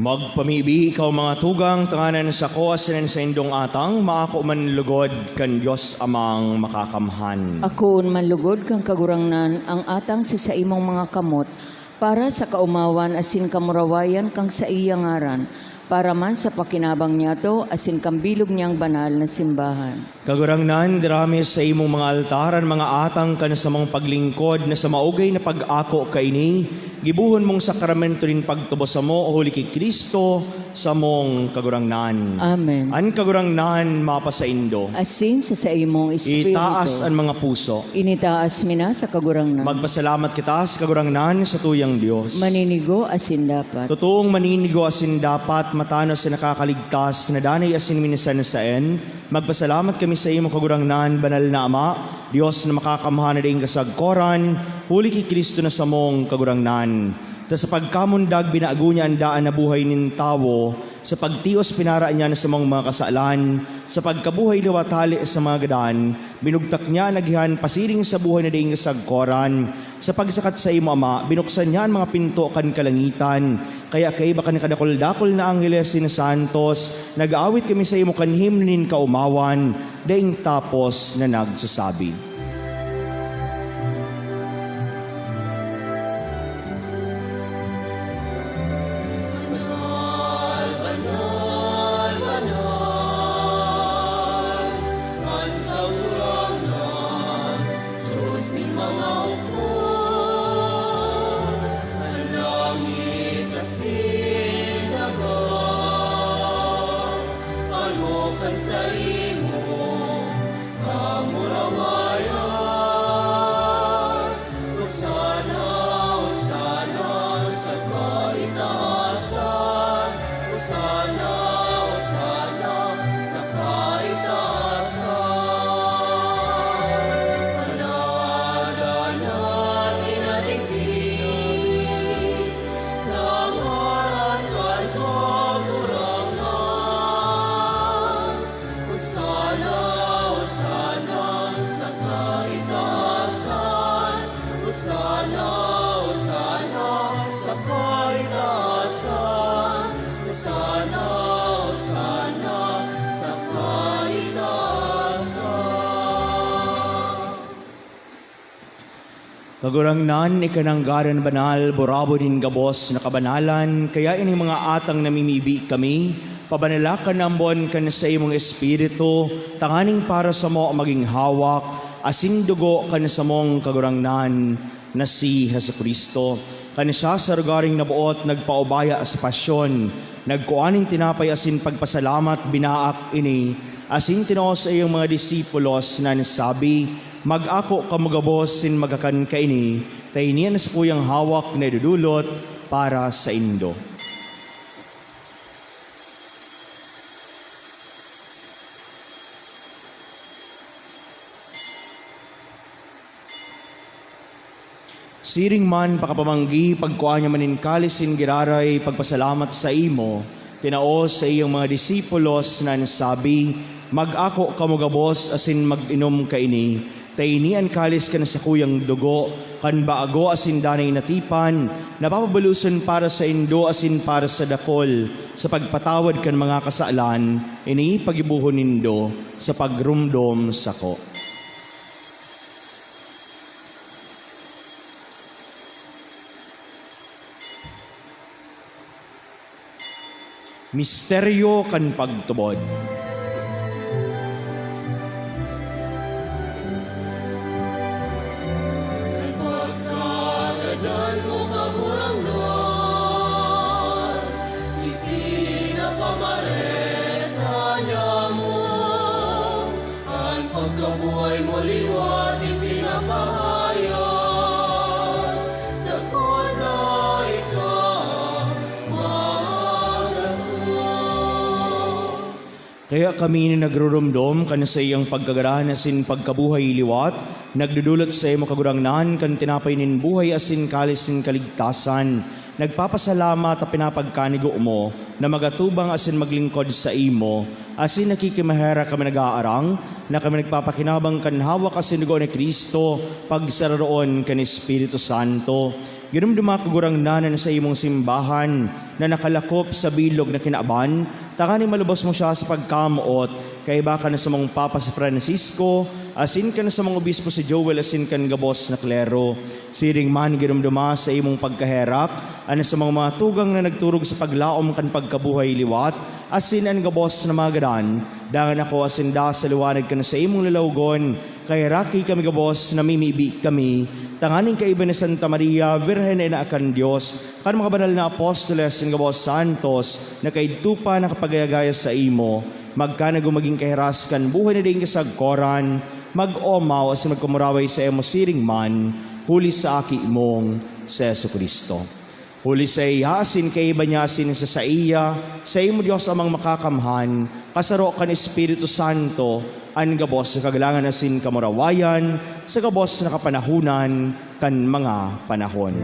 Magpamibi ikaw, mga tugang, tanganing an sako asin an saindong atang maako man lugod kan Dios Amang Makakamhan. Akoon man lugod kan Kagurangnan ang atang sa saimong mga kamot, para sa kaomawan asin kamurawayan kan saiyang ngaran, Para man sa pakinabang niyato asin kan bilog niyang banal na simbahan. Kagurangnan, dira mi sa imong mga altar an mga atang kan samong paglingkod na sa maugay na pag-ako kaini, gibohon mong sakramento nin pagtubos samo huli ki Cristo, samong Kagurangnan. Amen. An Kagurangnan mapasaindo. Asin sa saimong espiritu. Itaas an mga puso. Initaas mi na sa Kagurangnan. Magpasalamat kita sa Kagurangnan, sa tuyang Dios. Maninigo asin dapat. Totoong maninigo asin dapat, matanos na nakakaligtas, na danay asin minsan na saen. Magpasalamat kami sa imo, Kagurangnan, Banal na Ama, Dios na makakamhan na daing kasagkoran, huli ki Cristo na samong Kagurangnan. Ta sa pagkamundag, binago niya an daan na buhay nin tawo, sa pagtios, pinara niya an samong mga kasalan, sa pagkabuhay liwat hale sa mga gadan, binugtak niya an agihan pasiring sa buhay na daing kasagkoran. Sa pagsakat sa imo, Ama, binuksan niya an mga pinto kan kalangitan, kaya kaiba kan kadakul-dakul na angheles asin santos, nag-aawit kami sa imo kan himno nin kaomawan, daing tapos na nagsasabi. Banal, banal, banal, an Kagurangnan, Dios nin mga hukbo. An langit asin daga, ano kan saimo kamurawayan. Hosana, Hosana sa kaitaasan. Hosana, Hosana sa kaitaasan. Alagad na pinadigdi sa ngaran kan Kagurangnan. Hosana, Hosana sa kaitaasan. Hosana, Hosana sa kaitaasan. Hosana, Hosana sa kaitaasan. Kagurangnan, ika an ngaran banal, burabod nin gabos na kabanalan, kaya ining mga atang namimibi kami, pabanala kan ambon kan saimong Espiritu, tanganing para samo magin hawak asin dugo kan samong Kagurangnan na si Jesu-Cristo. Kan siya sa rogaring naboot nagpaubaya sa pasyon, nagkua nin tinapay asin pagpasalamat, binaak ini, asin tinao sa iyang mga disipulos na nagsabi, "Mag-ako kamo gabos sin magkakan kaini, ta ini an sakuyang hawak na idodolot para saindo." Siring man pakapamanggi, pagkua niya man nin kalis nin giraray, pagpasalamat saimo, tinao sa iyang mga disipulos na nagsabi, "Mag-ako kamo gabos asin mag-inom kaini, ta ini an kalis kan sakuyang dugo, kan bago asin danay na tipan, na papabaloson para saindo asin para sa dakul, sa pagpatawad kan mga kasalan. Ini pagibohon nindo sa pagromdom sako." Misteryo kan pagtubod. An pagkagadan mo, Kagurangnan, ipinapamareta niamo. An pagkabuhay mo liwat ipinapahayag, sagkod na ika magatuo. Kaya kami na nagruromdom kan saiyang pagkagadan asin pagkabuhay liwat, nagdodolot saimo, Kagurangnan, kan tinapay nin buhay asin kalis nin kaligtasan. Nagpapasalamat ta pinapagkanigo mo na magatubang asin maglingkod saimo, asin nakikimaherak kami nag-aarang na kami nagpapakinabang kan hawak asin dugo ni Cristo, pagsararoon kan Espiritu Santo. Giromdoma, Kagurangnan, an saimong simbahan na nakalakop sa bilog na kinaban, tanganing malubos mo siya sa pagkamoot, kaiba kan samong Papa si Francisco, asin kan samong Obispo si Joel, asin kan gabos na klero. Siring man, giromdoma sa imong pagkaherak an samong mga tugang na nagturog sa paglaom kan pagkabuhay liwat, asin an gabos na mga gadan. Dangan ako asin da sa liwanag kan saimong lalawgon, kaheraki kami gabos, namimibi kami, tanganing kaiba ni Santa Maria, Birhen na ina kan Dios, kan mga banal na apostoles, asin gabos santos, na kaidto pa nakapagayagaya saimo, magkanago magin kahiras kan buhay na daing kasagkoran, mag-omaw asin magkumuraway saimo siring man, huli sa Aki mong si Jesu-Cristo. Huli saiya, asin kaiba niya, asin sa saiya, saimo Dios Amang Makakamhan, kasaro kan Espiritu Santo, an gabos na kagalangan asin kamurawayan, sa gabos na kapanahonan kan mga panahon.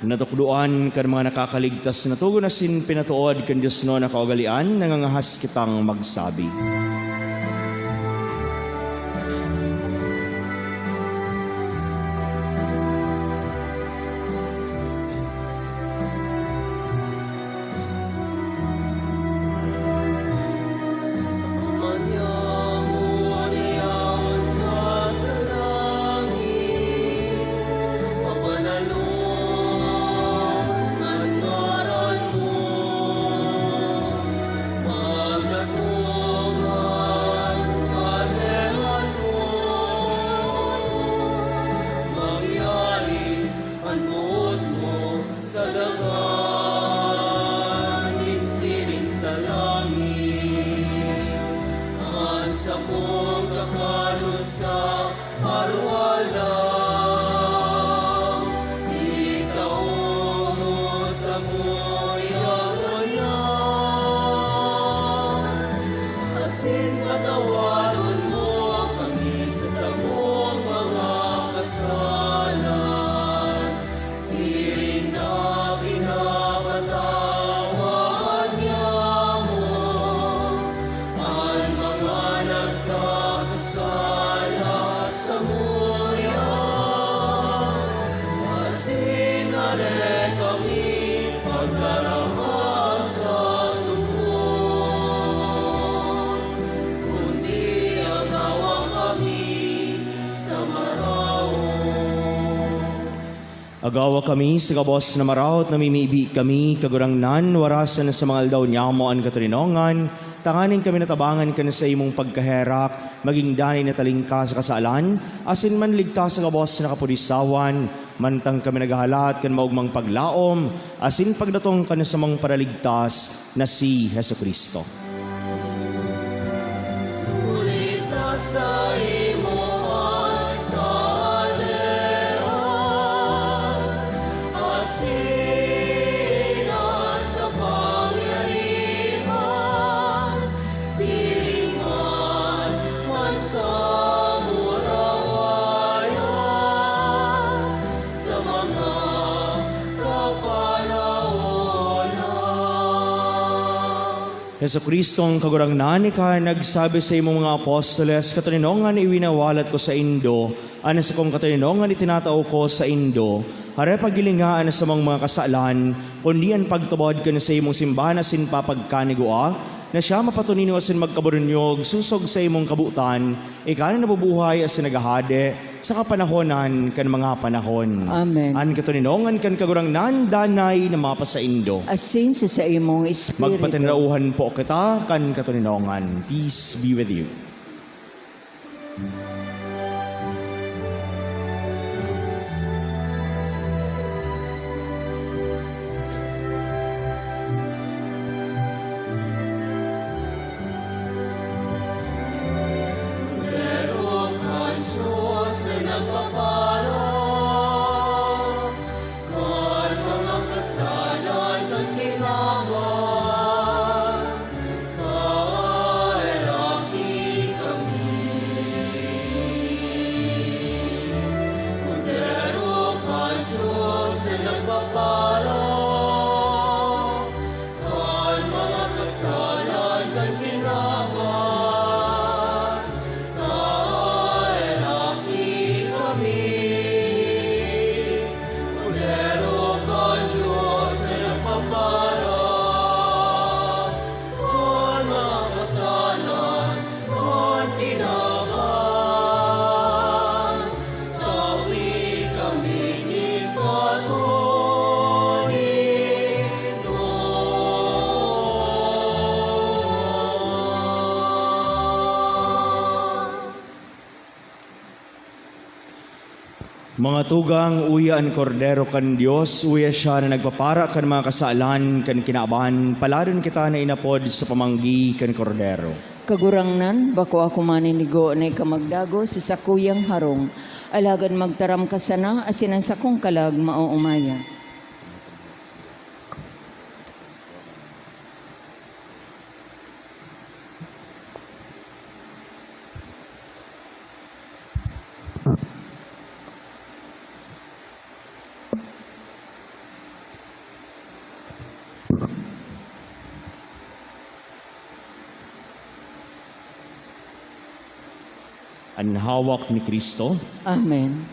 Natukdoan kan mga nakakaligtas na togon asin pinatood kan Dios na kaugalean, nangangahas kitang magsabi. An boot mo sa daga nin siring sa langit, an sakong kakanon sa aroaldaw, itao mo samuya ngunyan, asin patawaron mo kami sa samong mga kasalan, siring na pinapatawad niamo an mga nagkakasala samuya, asin dai kami pagdaraha sa sugod, kundi agawa kami sa maraot. Agawa kami sa gabos na maraot, namimibi kami, Kagurangnan, warasan sa mga aldaw niyamo an katoninongan, tanganing kami natabangan kan saimong pagkaherak, magin danay na talingka sa kasalan, asin manligtas sa gabos na kapudisawan, mantang kami naghahalat kan maogmang paglaom asin pagdatong kan samong Paraligtas na si Jesu-Cristo. Huli ta saimo an kahadean, asin an kapangyarihan, siring man an kamurawayan sa mga kapanahonan. Jesu-Cristo, an Kagurangnan, ika an nagsabi saimong mga apostoles, "Katoninongan iwinawalat ko saindo, an sakong katoninongan itinatao ko saindo." Hare, paghilinga an samong mga kasalan, kundi an pagtubod kan saimong simbahan asin papagkanigua, na siya mapatunino asin magkaburunyog sosog saimong kabotan, ika na nabubuhay asin naghahade sa kapanahonan kan mga panahon. Amen. An katoninongan kan Kagurangnan danay na mapasaindo. Asin sa saimong espiritu. Magpatinraohan po kita kan katoninongan. Peace be with you. Mga tugang, uya an Kordero kan Dios, uya siya na nagpapara kan mga kasalan kan kinaban. Paladon kita na inapod sa pamanggi kan Kordero. Kagurangnan, bako ako maninigo na ika magdagos sa sakuyang harong, alagad magtaram ka sana asin an sakong kalag maoomaya. An hawak ni Cristo. Amen.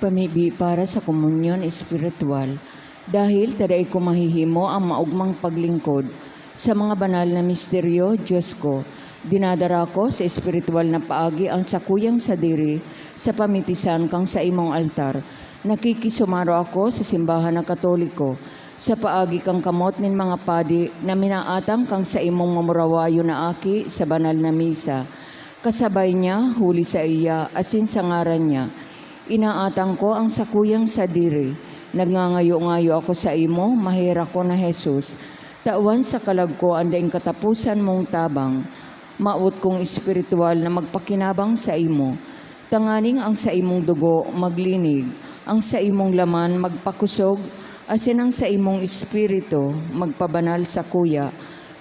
Pamibi para sa komunyon espiritual. Dahil ta dai ko mahihimo ang maogmang paglingkod sa mga banal na misteryo, Diyos ko, dinadara ko sa espiritual na paagi ang sakuyang sadiri sa pamitisan kan saimong altar. Nakikisumaro ako sa simbahan na Katoliko, sa paagi kan kamot nin mga padi na minaatang kan saimong mamurawayon na Aki sa banal na misa. Kasabay niya, huli saiya, asin sa ngaran niya, inaatang ko an sakuyang sadiri. Nagngangayo-ngayo ako saimo, maherak ko na Jesus, tawan sa kalag ko an daing kataposan mong tabang. Mawot kong espiritual na magpakinabang saimo, tanganing an saimong dugo maglinig, an saimong laman magpakusog, asin an saimong espiritu magpabanal sakuya.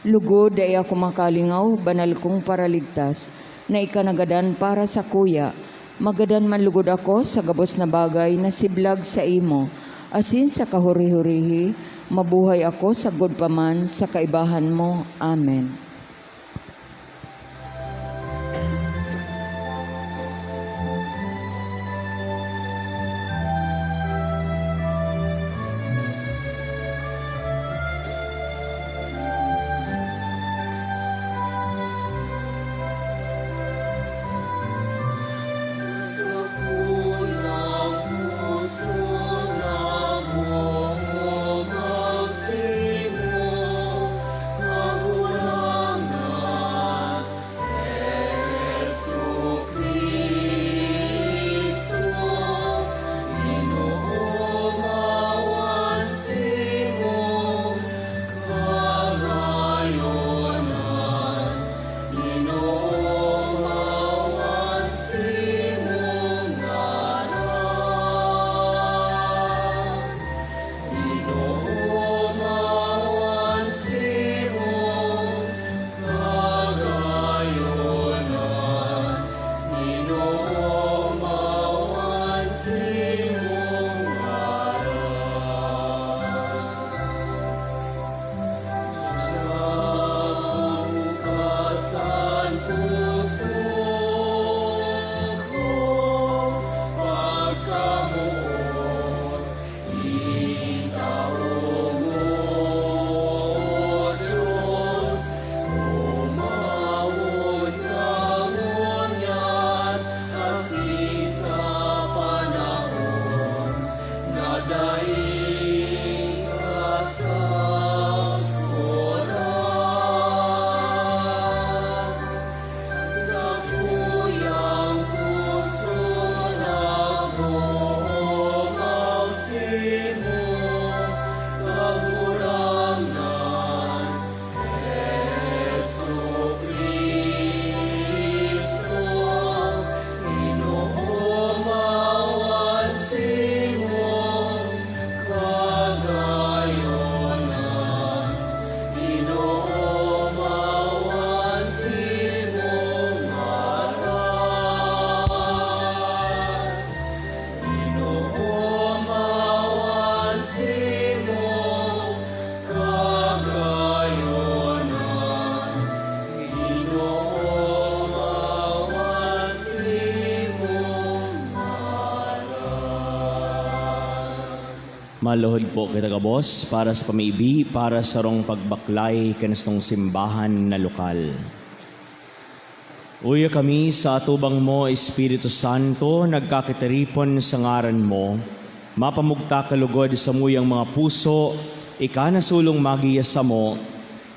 Lugod dai ako makalingaw, banal kong Paraligtas, na ika nagadan para sakuya. Magadan man lugod ako sa gabos na bagay na siblag saimo, asin sa kahuri-hurihi, mabuhay ako sagkod pa man sa kaibahan mo. Amen. Maluhod po kita gabos para sa pamibi, para sa sarong pagbaklay kan satong simbahan na lokal. Uya kami sa atubang mo, Espiritu Santo, nagkakitiripon sa ngaran mo, Mapamugtak ka lugod samuyang mga puso, ika na sulong magiya samo.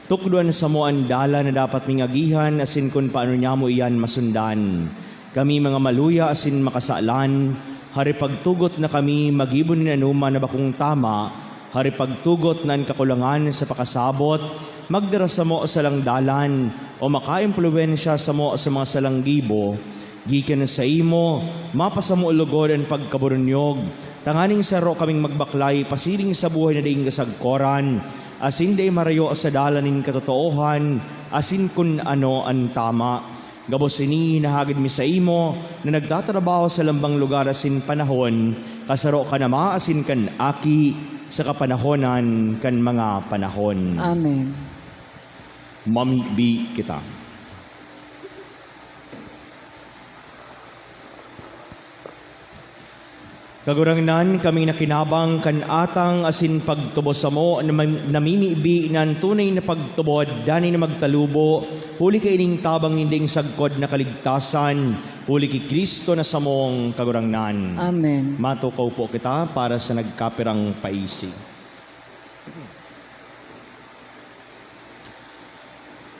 Tukdoan samo an dalan na dapat ming agihan asin kun paano nyamo iyan masundan. Kami mga maluya asin makasalan, hari pagtugot na kami magibo nin anoman na bakong tama, hari pagtugot na an kakulangan sa pakasabot magdara samo sa salang dalan o makaimpluwensya samo sa mga salang gibo. Gikan saimo, mapasamo logod an pagkaburunyog, tanganing saro kaming magbaklay pasiring sa buhay na daing kasagkoran, asin dai marayo sa dalan nin katotoohan, asin kun ano an tama. Gabos ini, hinahagad mi saimo na nagtatrabaho sa lambang lugar asin panahon, kasaro kan Ama asin kan Aki, sa kapanahonan kan mga panahon. Amen. Mamibi kita. Kagurangnan, kaming nakinabang kan atang asin pagtubos samo na mam-, namimibi na an tunay na pagtubod danay na magtalubo, huli kaining tabang nin daing sagkod na kaligtasan, huli ki Cristo na samong Kagurangnan. Amen. Matukaw po kita para sa nagkapirang paisi.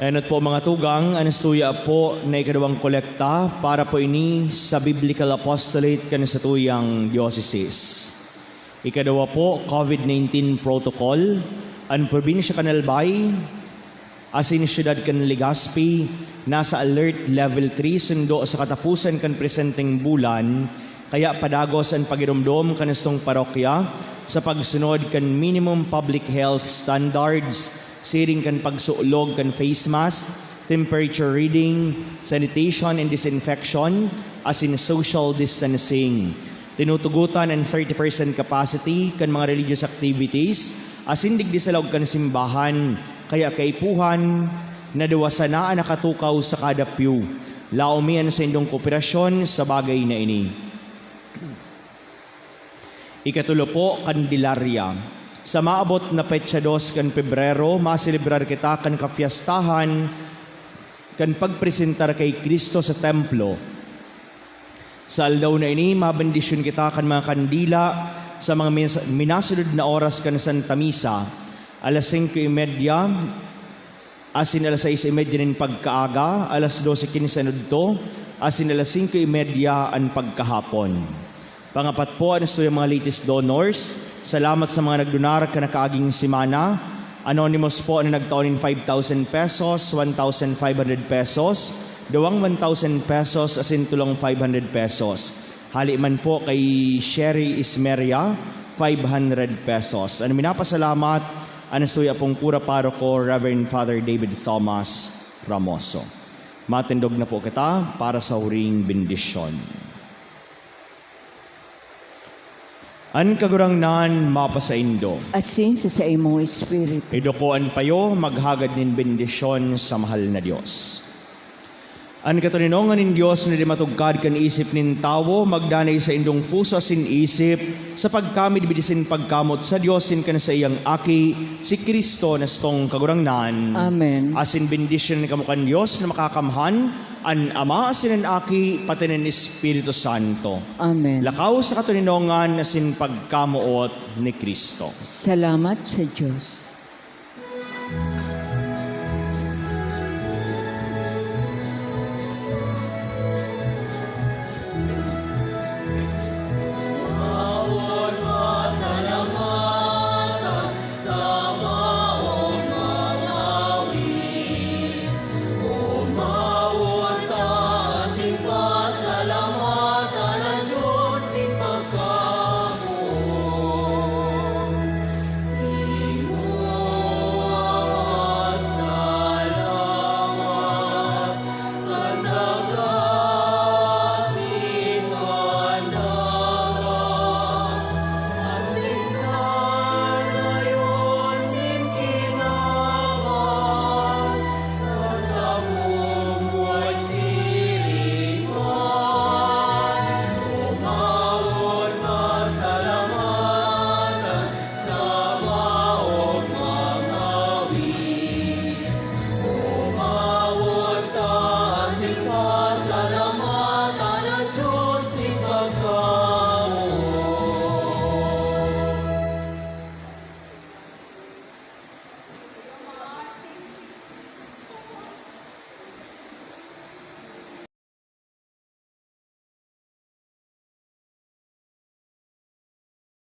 Enot po, mga tugang, an suya po na ikaduwang kolekta para po ini sa Biblical Apostolate kan satuyang diocese. Ikaduwa po, COVID nineteen protocol. An probinsya kan Albay asin siyudad kan Legazpi nasa alert level three sundo sa kataposan kan presenteng bulan, kaya padagos an pagiromdom kan sutong parokya sa pagsunod kan minimum public health standards, siring kan pagsulog kan face mask, temperature reading, sanitation and disinfection, asin social distancing. Tinutugotan an thirty percent capacity kan mga religious activities asin digdi sa laog kan simbahan, kaya kaipuhan na duwa sana an nakatukaw sa kada pew. Laom mi an saindong kooperasyon sa bagay na ini. Ikatulo po, Candelaria. Sa maabot na petsa dos kan Pebrero, maselebrar kita kan kafiestahan kan pagpresentar ki Cristo sa templo. Sa aldaw na ini, mabendisyon kita kan mga kandila sa mga minas-, minasunod na oras kan Santa Misa, alas singko y media, asin alas sais y media nin pagkaaga, alas dose quince an udto, asin alas singko y media an pagkahapon. Pangapat po, an saiyang mga latest donors. Salamat sa mga nagdonar kan nakaaging semana. Anonymous po na nagtao nin five thousand pesos, one thousand five hundred pesos, duwang one thousand pesos, asin tolong five hundred pesos. Hali man po kay Sherry Ismeria, five hundred pesos. An minapasalamat, an suya pong kura paroko, Reverend Father David Thomas Ramoso. Matindog na po kita para sa huring bendisyon. An Kagurangnan mapasaindo. Asin sa saimong espiritu. Iduko an payo, maghagad nin bendisyon sa mahal na Dios. An katoninongan nin Dios na di matugkad kan isip nin tawo, magdanay sa indong puso asin isip, sa pagkamidbid asin pagkamot sa Dios asin kan saiyang Aki, si Cristo na satong Kagurangnan. Amen. Asin bendisyonan kamo kan Dios na Makakamhan, an Ama asin an Aki, pati nin Espiritu Santo. Amen. Lakaw sa katoninongan asin pagkamoot ni Cristo. Salamat sa Dios.